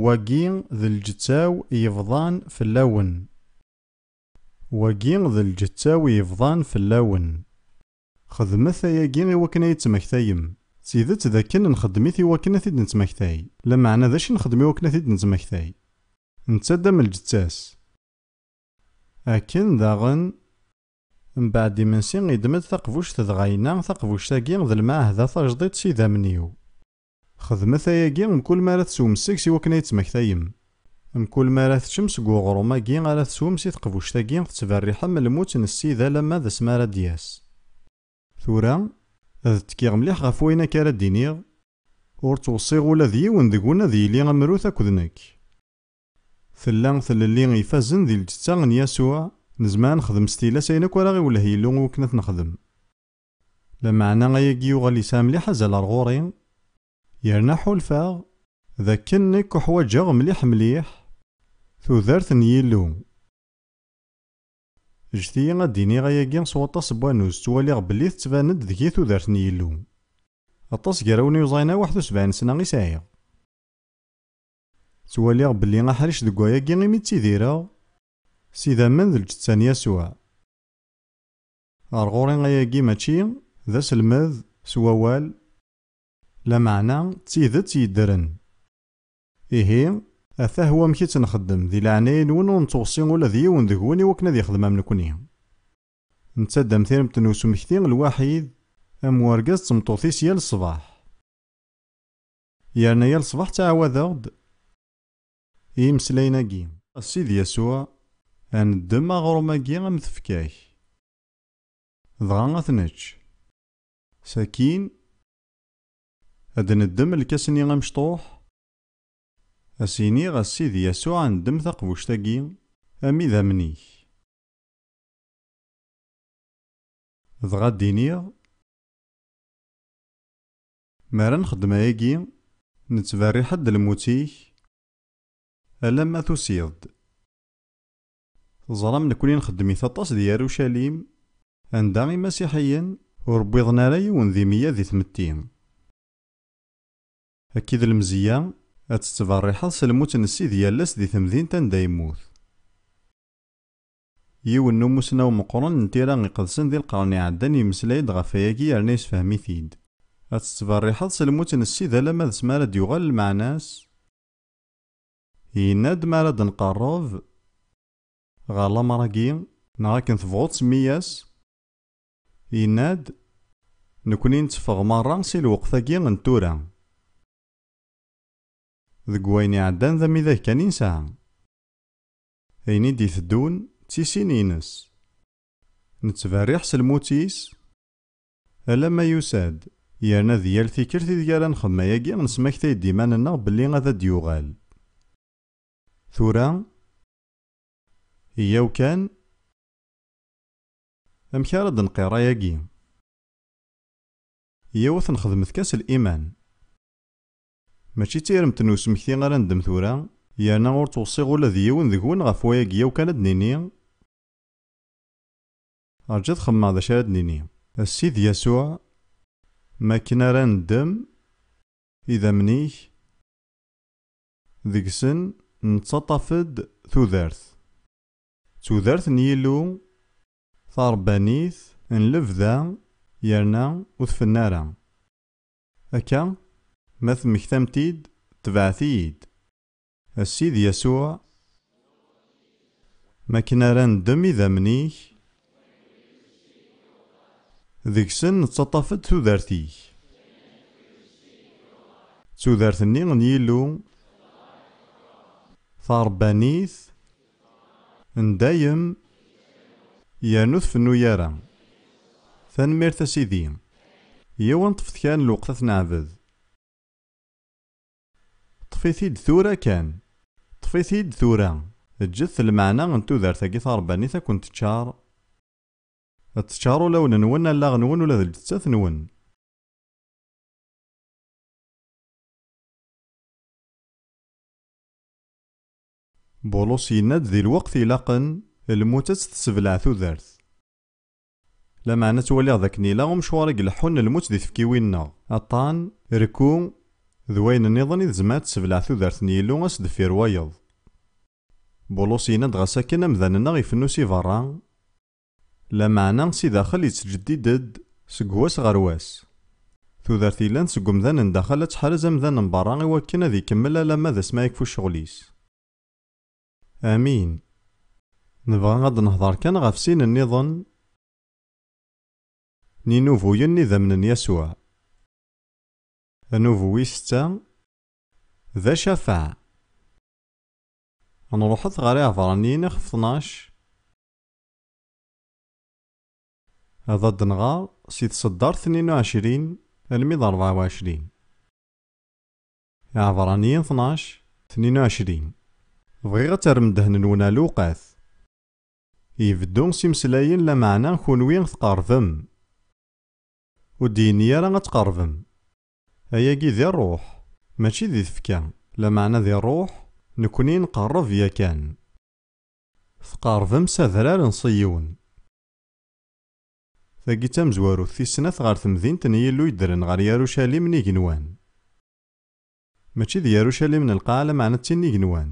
"Wagi d lǧetta-w yebḍan fell-awen." Wagi d lǧetta-w yebḍan fell-awen. Xedmet ayagi i wakken ad iyi-d-tmektayem. D tidet d akken nxeddem-it i wakken ad t-id-nettmektay. Lameɛna d acu i nxeddem i wakken ad t-id-nettmektay? Nettaddam lǧetta-s. Akken daɣen, mbeɛd imensi, yeddem-d taqbuct dɣa yenna: "Taqbuct-agi d lmeɛhda tajdidt s idammen-iw. Xedmet ayagi mkul mi ara teswem seg-s i wakken ad iyi-d-tmektayem." Mkul mi ara teččem seg uɣrum-agi ara teswem si teqbuct-agi, tettberriḥem lmut n Ssid alamma d asmi ara d-yas. Tura, ad ttekkiɣ mliḥ ɣef wayen akka ara d-iniɣ, ur ttweṣṣiɣ ula d yiwen deg-wen ad yili am Rut akked nekk. Tella tlelli ifazen di lǧetta n Yasuɛ, nezmer ad nexdem s tilas ayen akk ara ɣ-iwelleh Yillu i wakken ad t-nexdem. Lameɛna ayagi yuɣal yesɛa mliḥ azal ar ɣur-i, yerna ḥulfaɣ d akken nekk uḥwaǧeɣ mliḥ mliḥ tudert n Yillu. Ǧǧet-iyi ad d-iniɣ ayagi s waṭas n wannuz, ttwaliɣ belli tettban-d deg-i tudert n Yillu. Aṭas gar-awen ur yeẓrin ara waḥed u sebɛin sna i sɛiɣ. Ttwaliɣ belli aḥric deg wayagi imi ttidireɣ s idammen d lǧetta n Yasuɛ. Ar ɣur-i ayagi mačči d aselmed s wawal, lameɛna d tidet yeddren. Ihi, atah wamek i tt-nxeddem, di leɛnaya-nwen ur nettweṣṣi ula d yiwen deg-wen i wakken ad yexdem am nekni. Nettaddam tiremt n usmekti lwaḥid, am urgaz d tmeṭṭut-is yal ṣṣbeḥ. Yerna yal ṣṣbeḥ ttɛawadeɣ-d i yimeslayen-agi. A Sidi Yasuɛ, ad neddem aɣrum-agi am tfekka-k. Dɣa ad t-nečč. Sakin, ad neddem lkas-nni amecṭuḥ, ad s-iniɣ: "A Sidi Yasuɛ, neddem taqbuct-agi am idammen-ik." Dɣa ad d-iniɣ: "Mi ara nxeddem ayagi, nettberriḥ-d lmut-ik alamma tusiḍ-d." Teẓram, nekni nxeddem-it aṭas di Yarucalim, anda imasiḥiyen ur wwiḍen ara yiwen di meyya di tmetti. Akka i d lemzeyya, ad tettberriḥeḍ s lmut n Ssid yal ass di temdint anda yemmut. Yiwen n umussnaw meqqren n Tira Iqedsen di lqern iɛeddan yemmeslay-d ɣef wayagi yerna yessefhem-it-id. Ad tettberriḥeḍ s lmut n Ssid alamma d asmi ara d-yuɣal lmeɛna-s. Yenna-d mi ara d-nqerreb ɣer lamer-agi, neɣ akken tebɣuḍ semmi-yas, yenna-d: "Nekni netteffeɣ merra si lweqt-agi n tura." Deg wayen iɛeddan d amidag kan i nesɛa. Ayen i d-iteddun d tisin-ines. Nettberriḥ s lmut-is alamma yusa-d, yerna di yal tikkelt ideg ara nxemmem ayagi, nesmaktay-d iman-nneɣ belli ad d-yuɣal. Tura, iyyaw kan, amek ara d-nqirr ayagi? Iyyaw ad t-nexdem tkas liman. Mačči d tiremt n usmekti ara neddem tura, yerna ur ttweṣṣiɣ ula d yiwen deg-wen ɣef wayagi, iyyaw kan ad d-nini. Rǧu ad xemmeɣ d acu ara d-nini. A Sidi Yasuɛ, mi akken ara neddem idammen-ik, deg-sen nettaṭṭaf-d tudert. Tudert n Yillu, taṛebbanit, n lebda, yerna ur tfennu ara. Akka, ma temmektam-t-id, tebɛet-iyi-d. A Sidi Yasuɛ, mi akken ara neddem idammen-ik, deg-sen nettaṭṭaf-d tudert-ik. Tudert-nni n Yillu, taṛebbanit, n dayem, yernu ur tfennu ara. Tanemmirt a Sidi. Iyyaw ad neṭṭef-d kra n lweqt ad t-neɛbed. Ṭṭef-it-id tura kan. Ṭṭef-it-id tura. Ǧǧet lmeɛna n tudert-agi taṛebbanit ad ken-teččar. Ad teččar ulawen-nwen, allaɣ-nwen, ula d lǧettat-nwen. Bulus yenna-d di lweqt ilaqen, lmut ad tt-tessebleɛ tudert. Lameɛna ttwaliɣ d akken ila umecwar i ileḥḥun n lmut di tfekkiwin-nneɣ. Aṭṭan, rekku, d wayen nniḍen i tezmer ad tessebleɛ tudert n Yillu ass deffir wayeḍ. Bulus yenna-d ɣas akken amdan-nneɣ ifennu si berra, lameɛna si daxel yettǧeddid-d seg wass ɣer wass. Tudert yellan seg umdan n daxel ad teḥrez amdan n berra i wakken ad ikemmel alamma d asmi ara yekfu ccɣel-is. Amin. Nebɣa ad nehḍer kan ɣef sin nniḍen n inubuyen n idammen n Yasuɛ. Anubu wis setta, d acafeɛ. Nruḥet ɣer Iɛebṛaniyen ixef tnac, ad d-nɣer si tseddart tnin u ɛecrin almi d rebɛa u ɛecrin. Iɛebṛaniyen tnac, tnin u ɛecrin. Bɣiɣ ad terrem ddehn-nwen ar lewqat. Ibeddu s imeslayen, lameɛna kunwi tqerbem. Ur d-yenni ara ad tqerbem. Ayagi di ṛṛuḥ, mačči di tfekka, lameɛna di ṛṛuḥ, nekni nqerreb yakan. Tqerbem s adrar n Ṣiyun. Tagi d tamezwarut tis snat ɣer temdint n Yillu yeddren ɣer Yarucalim n igenwan. Mačči d Yarucalim n lqaɛa, lameɛna d tin n igenwan.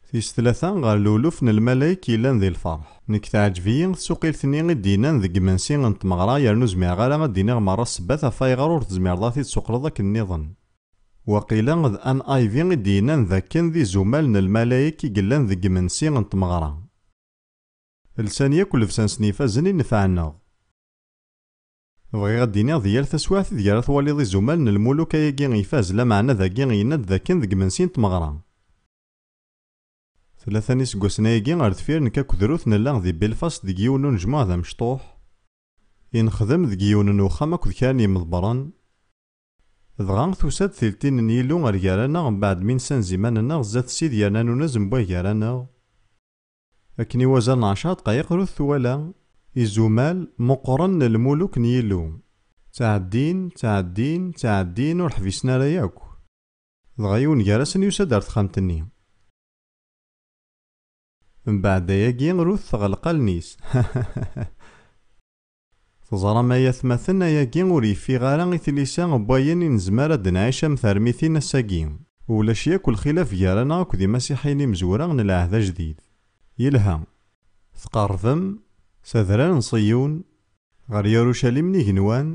Tis tlata ɣer luluf n lmalayek yellan di lferḥ. Nekk teɛǧeb-iyi tsuqilt-nni i d-yennan deg imensi n tmeɣra, yernu zmireɣ ara ad d-iniɣ merra ssebbat ɣef ayɣer ur tezmireḍ ad t-id-tsuqleḍ akken nniḍen. Waqila d N I V i d-yennan d akken d izumal n lmalayek i yellan deg imensi n tmeɣra. Lsan yakk llebsa-nsen ifazen i nnfeɛ-nneɣ. Bɣiɣ ad d-iniɣ di yal taswiɛt ideg ara twaliḍ izumal n lmuluk ayagi ifaz, lameɛna dagi yenna-d d akken deg imensi n tmeɣra. Tlata n iseggasen ayagi ar deffir, nekk akked Ruth nella di Belfast deg yiwen n unejmuɛ d amecṭuḥ i nexdem deg yiwen n uxxam akked kra n yimḍebbren. Dɣa tusa-d tiltin n Yillu ar gar-aneɣ, mbeɛd mi nessanez iman-nneɣ zdat Ssid yerna nunez n wway gar-aneɣ. Akken i wazal n ɛecṛa dqayeq, Ruth twala izumal meqqren n lmuluk n Yillu. Ttɛeddin, ttɛeddin, ttɛeddin, ur ḥbisen ara yakk. Dɣa yiwen gar-asen yusa-d ar texxamt-nni. Mbeɛd ayagi, Ruth teɣleq allen-is. Teẓram ay atmaten, ayagi ur yeffiɣ ara i tlisa n wayen i nezmer ad d-nɛic am termitin ass-agi. Ulac yakk lxilaf gar-aneɣ akked imasiḥiyen imezwura n lɛehd ajdid. Yelha. Tqerbem s adrar n Ṣiyun, ɣer Yarucalim n igenwan,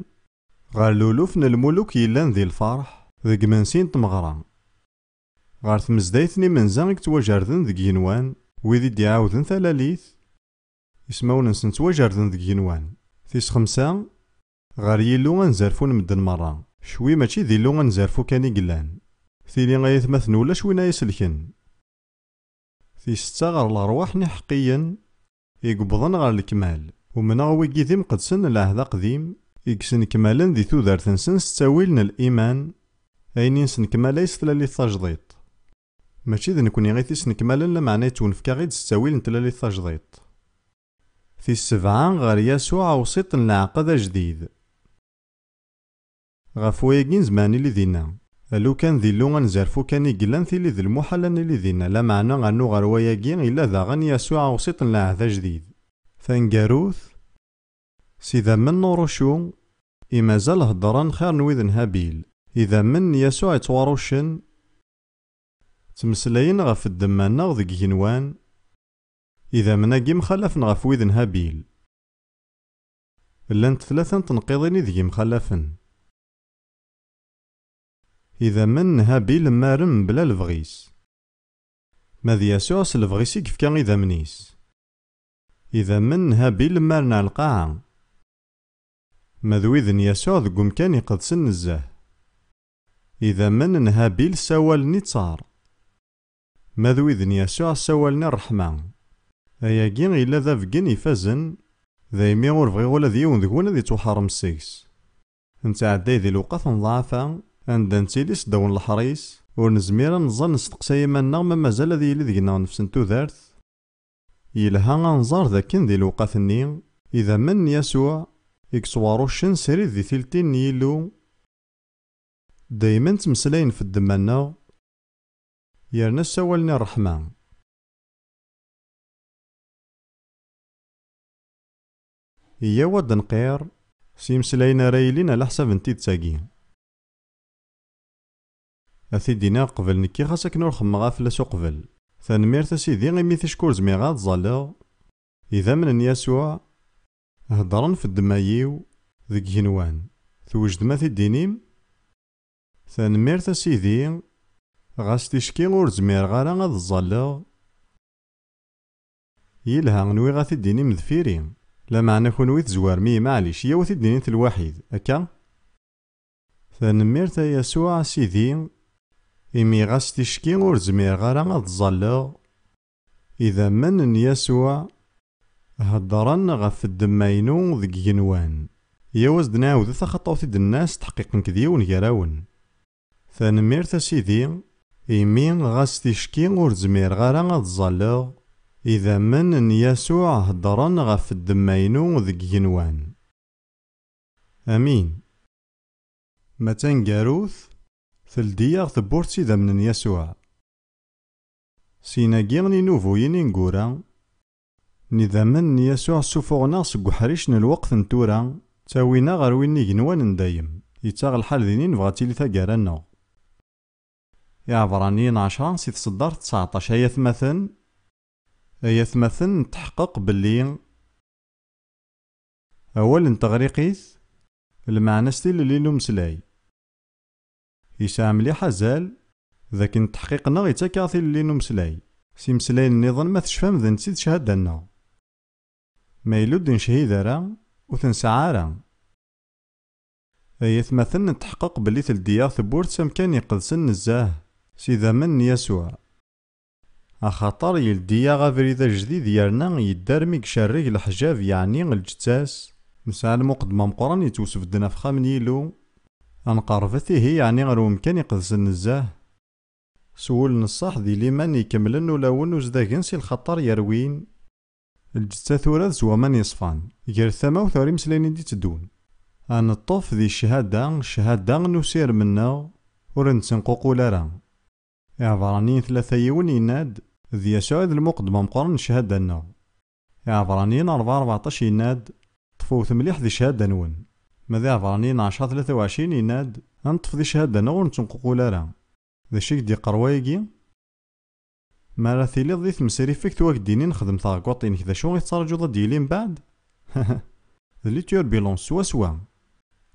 ɣer luluf n lmuluk yellan di lferḥ, deg imensi n tmeɣra. Ɣer tmezdayt n imenza i yettwajerden deg igenwan, wid i d-iɛawden talalit, ismawen-nsen ttwajerden deg igenwan. Tis xemsa, ɣer Yillu anzerfu n medden merra. Cwi mačči d Illu anzerfu kan i yellan. Tili ay atmaten ulac win ay iselken. Tis setta, ɣer lerwaḥ n iḥeqqiyen i yewwḍen ɣer lekmal. Umneɣ wigi d imqedsen n lɛehd aqdim i yesnekmalen di tudert-nsen s ttawil n liman, ayen i nesnekmal ay s tlalit tajdidt. Mačči d nekni i t-isnekmalen, lameɛna yettwenefk-aɣ-id s ttawil n tlalit tajdidt. Tis sebɛa, ɣer Yasuɛ awsiṭ n leɛqed ajdid. Ɣef wayagi nezmer ad nili dinna. Lukan d Illu anzerfu kan i yellan, tili d lmuḥal ad nili dinna, lameɛna rnu ɣer wayagi, yella daɣen Yasuɛ awsiṭ n lɛehd ajdid. Taneggarut, s idammen n urucu i mazal heddren xir n wid n Habil. Idammen n Yasuɛ yettwaruccen, ttmeslayen ɣef ddemma-nneɣ deg igenwan. Idammen-agi mxalafen ɣef wid n Habil. Llant tlata n tneqqiḍin ideg mxalafen. Idammen n Habil mmaren mebla lebɣi-s. Ma d Yasuɛ s lebɣi-s i yefka idammen-is. Idammen n Habil mmaren ar lqaɛa. Ma d wid n Yasuɛ deg umkan iqedsen nezzeh. Idammen n Habil ssawalen i ttaṛ. Ma d wid n Yasuɛ ssawalen i ṛṛeḥma. Ayagi yella d abeggen ifazen, daymi ur bɣiɣ ula d yiwen deg-wen ad ittwaḥeṛṛem seg-s. Nettɛedday di lewqat n ḍḍeɛfa, anda nettili seddaw n leḥṛis, ur nezmir ad nẓer nesteqsay iman-nneɣ ma mazal ad yili deg-neɣ nnefs n tudert. Yelha ad nẓer d akken di lewqat-nni, idammen n Yasuɛ i yettwaṛuccen srid di tiltin n Yillu, daymen ttmeslayen f ddemma-nneɣ, yerna ssawalen i ṛṛeḥma. Iyyaw ad d-nqir s yimeslayen ara yilin ɛla ḥsab n tidet-agi. Ad t-id-iniɣ qbel nekki, xas akken ur xemmeɣ fell-as uqbel. Tanemmirt a Sidi, imi ticki ur zmireɣ ad ẓẓalleɣ. Idammen n Yasuɛ heddren f ddemma-iw deg igenwan. Twejdem ad t-id-tinim? Tanemmirt a Sidi, ɣas ticki ur zmireɣ ara ad ẓẓalleɣ. Yelha, nwiɣ ad t-id-tinim deffir-i. Lameɛna kunwi tezwarem-iyi, maɛlic, iyyaw ad t-id-tinim lwaḥid, akka? Tanemmirt a Yasuɛ a Sidi, imi ɣas ticki ur zmireɣ ara ad ẓẓalleɣ. Idammen n Yasuɛ heddren ɣef ddemma-inu deg igenwan. Iyyaw ad s-d-nɛawdet axaṭer ur t-id-nenna s teḥqiq nekk d yiwen gar-awen. Tanemmirt a Sidi, imi ɣas ticki ur zmireɣ ara ad ẓẓalleɣ, idammen n Yasuɛ heddren ɣef ddemma-inu deg igenwan. Amin. Ma d taneggarut, teldi-yaɣ tewwurt s idammen n Yasuɛ. Sin-agi n inubuyen ineggura, n idammen n Yasuɛ ssufuɣen-aɣ seg uḥric n lweqt n tura, ttawin-aɣ ɣer win n igenwan n dayem. Yettaɣ lḥal din i nebɣa ad tili taggara-nneɣ. Iɛebṛaniyen ɛecṛa si tseddart tseɛṭac, ay atmaten, ay atmaten, netḥeqqeq belli awal n teɣriqit, lmeɛna-s tilelli n umeslay. Yesɛa mliḥ azal d akken tteḥqiq-nneɣ yettak-aɣ tilelli n umeslay. S imeslayen nniḍen ma tecfam d netta i d cchada-nneɣ. Ma yella ur d-necḥid ara, ur t-nesɛi ara. Ay atmaten, netḥeqqeq belli teldi-yaɣ tewwurt s amkan iqedsen nezzeh, s idammen n Yasuɛ. Axaṭer yeldi-yaɣ abrid ajdid yerna yedda armi icerreg leḥjab, yeɛni lǧetta-s. Nesɛa lmuqeddem ameqqran yettwasbedden ɣef uxxam n Yillu. Ad nqerrbet ihi yeɛni ɣer umkan iqedsen nezzeh. S wul n ṣṣeḥ di liman ikemlen ulawen uzdagen si lxaṭer yerwin. Lǧetta tura d s waman yeṣfan. Gret tamawt ɣer imeslayen i d-itteddun. Ad neṭṭef di cchada, cchada n usirem-nneɣ, ur nettenququl ara. Iɛebṛaniyen tlata yiwen yenna-d, d Yasuɛ i d lmuqeddem ameqqran n cchada-nneɣ. Iɛebṛaniyen ṛebɛa rbeɛṭac yenna-d, ṭṭfewt mliḥ di cchada-nwen. Ma d Iɛebṛaniyen ɛecṛa tlata u ɛecrin yenna-d, ad neṭṭef di cchada-nneɣ ur nettenququl ara. D acu i k-d-iqqar wayagi? Mi ara tiliḍ di tmesriffegt u ad k-d-inin xdem taɣeggaṭ-inek, d acu i tettṛaǧuḍ ad d-yili mbeɛd? D les turbulences swaswa.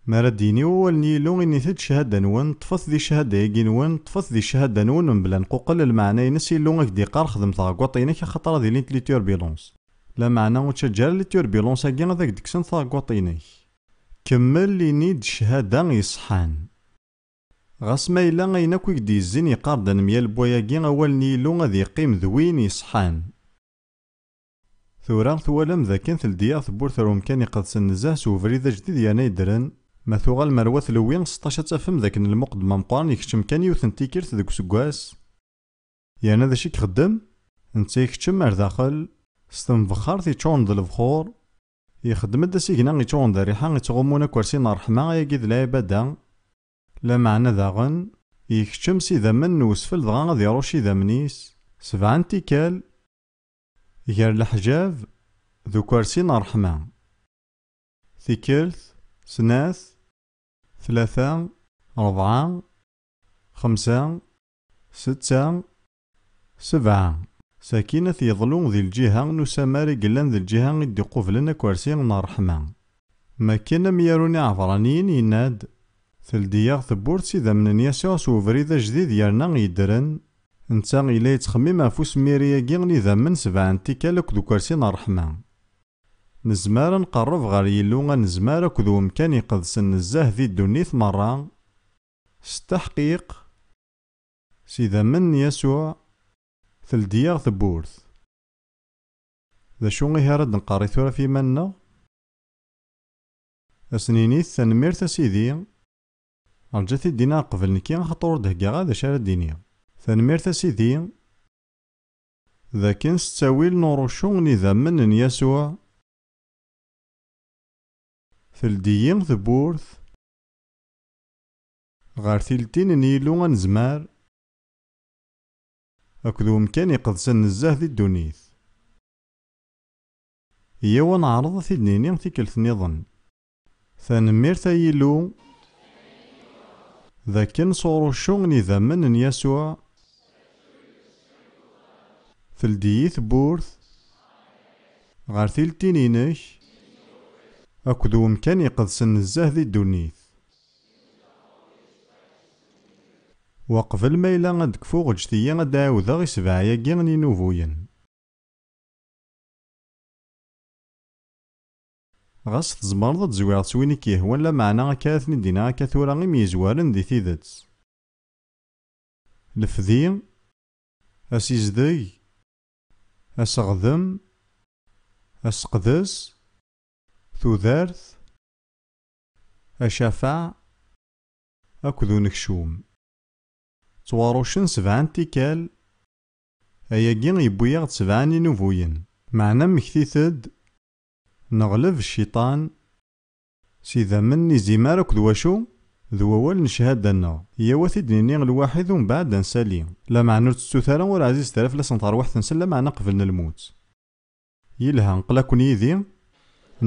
Mi ara d-yini wawal n Yillu, init-d cchada-nwen, ṭṭfet di cchada-agi-nwen, ṭṭfet di cchada-nwen mebla nquqel, lmeɛna-ines Yillu ad k-d-iqqar xdem taɣeggaṭ-inek axaṭer ad ilint les turbulences. Lameɛna ur ttaǧǧa ara les turbulences-agi ad ak-d-kksent taɣeggaṭ-inek. Kemmel ini-d cchada iṣeḥḥan. Ɣas ma yella ayen akk i k-d-yezzin yeqqar-d anemyal n wayagi, awal n Yillu ad yeqqim d win yeṣḥan. Tura twalam d akken teldi-yaɣ tewwurt ar umkan iqedsen nezzeh s ubrid ajdid yerna yeddren. Ma tuɣalem ar Wat Lewwi seṭṭac ad tafem d akken lmuqeddem ameqqran ikeččem kan yiwet n tikkelt deg useggas. Yerna d acu i ixeddem? Netta ikeččem ar daxel s tembexxart yeččuren d lebxur. Yexdem-d asigna yeččuren d rriḥa yettɣummun akersi n ṛṛeḥma, ayagi d lɛibada. Lameɛna daɣen, yekcem s idammen n usfel dɣa ad iṛucc idammen-is sebɛa n tikkal gar leḥjab d ukersi n ṛṛeḥma. Tikkelt, snat, tlata, ṛebɛa, xemsa, setta, sebɛa. Sakin ad t-yeḍlu di lǧiha n usamar i yellan d lǧiha i d-iqublen akersi n ṛṛeḥma. Makken amyaru n Iɛebṛaniyen yenna-d, teldi-yaɣ tewwurt s idammen n Yasuɛ s ubrid ajdid yerna yeddren, netta yella yettxemmim ɣef usmiri-agi n idammen sebɛa n tikkal akked ukersi n ṛṛeḥma. Nezmer ad nqerreb ɣer Yillu anezmar akked umkan iqedsen nezzeh di ddunit merra, s tteḥqiq, s idammen n Yasuɛ, teldi-yaɣ tewwurt. D acu ihi ara d-nqerri tura f yiman-nneɣ? Ad s-ninit tanemmirt a Sidi. Rǧa ad t-id-iniɣ qbel nekki, axaṭer ur d-heggaɣ ara d acu ara d-iniɣ. Tanemmirt a Sidi, d akken s ttawil n urucu n idammen n Yasuɛ, teldi-yi tewwurt ɣer tiltin n Yillu anezmar akked umkan iqedsen nezzeh di ddunit. Iyyaw ad neɛreḍ ad t-id-nini tikkelt nniḍen. Tanemmirt ay Illu, d akken s uruccu n idammen n Yasuɛ, teldi-yi tewwurt ɣer tiltin-inek akked wemkan iqedsen nezzeh di ddunit. Waqbel ma yella ad d-kfuɣ, ǧǧet-iyi ad d-ɛiwdeɣ isebɛa-agi n yinubuyen. Ɣas tzemreḍ ad d-tezwireḍ s win i k-yehwan, lameɛna akka ara ten-id-iniɣ akka tura imi yezwaren di tidet. Lefdi, asizdeg, aseɣdem, aseqdes, tudert, acafeɛ akked unekcum. Ttwaruccen sebɛa n tikkal, ayagi yewwi-yaɣ-d sebɛa n yinubuyen. Meɛna mmektit-d, neɣleb cciṭan s idammen n izimer akked wacu? D wawal n cchada-nneɣ. Iyyaw ad t-id-nini lwaḥid umbeɛd ad nsali. Lameɛna ur tettut ara ur ɛzizet ara fell-asen terwiḥt-nsen, lameɛna qeblen lmut. Yelha, aql-aken yid-i.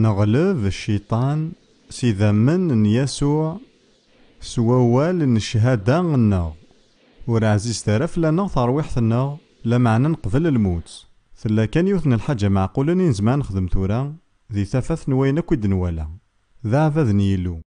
Neɣleb cciṭan s idammen n Yasuɛ s wawal n cchada-nneɣ. Ur ɛzizet ara fell-aneɣ terwiḥt-nneɣ, lameɛna neqbel lmut. Tella kan yiwet n lḥaǧa meɛqulen i nezmer ad nexdem tura, di tafat n wayen akk i d-nwala. D aɛbad n Yillu.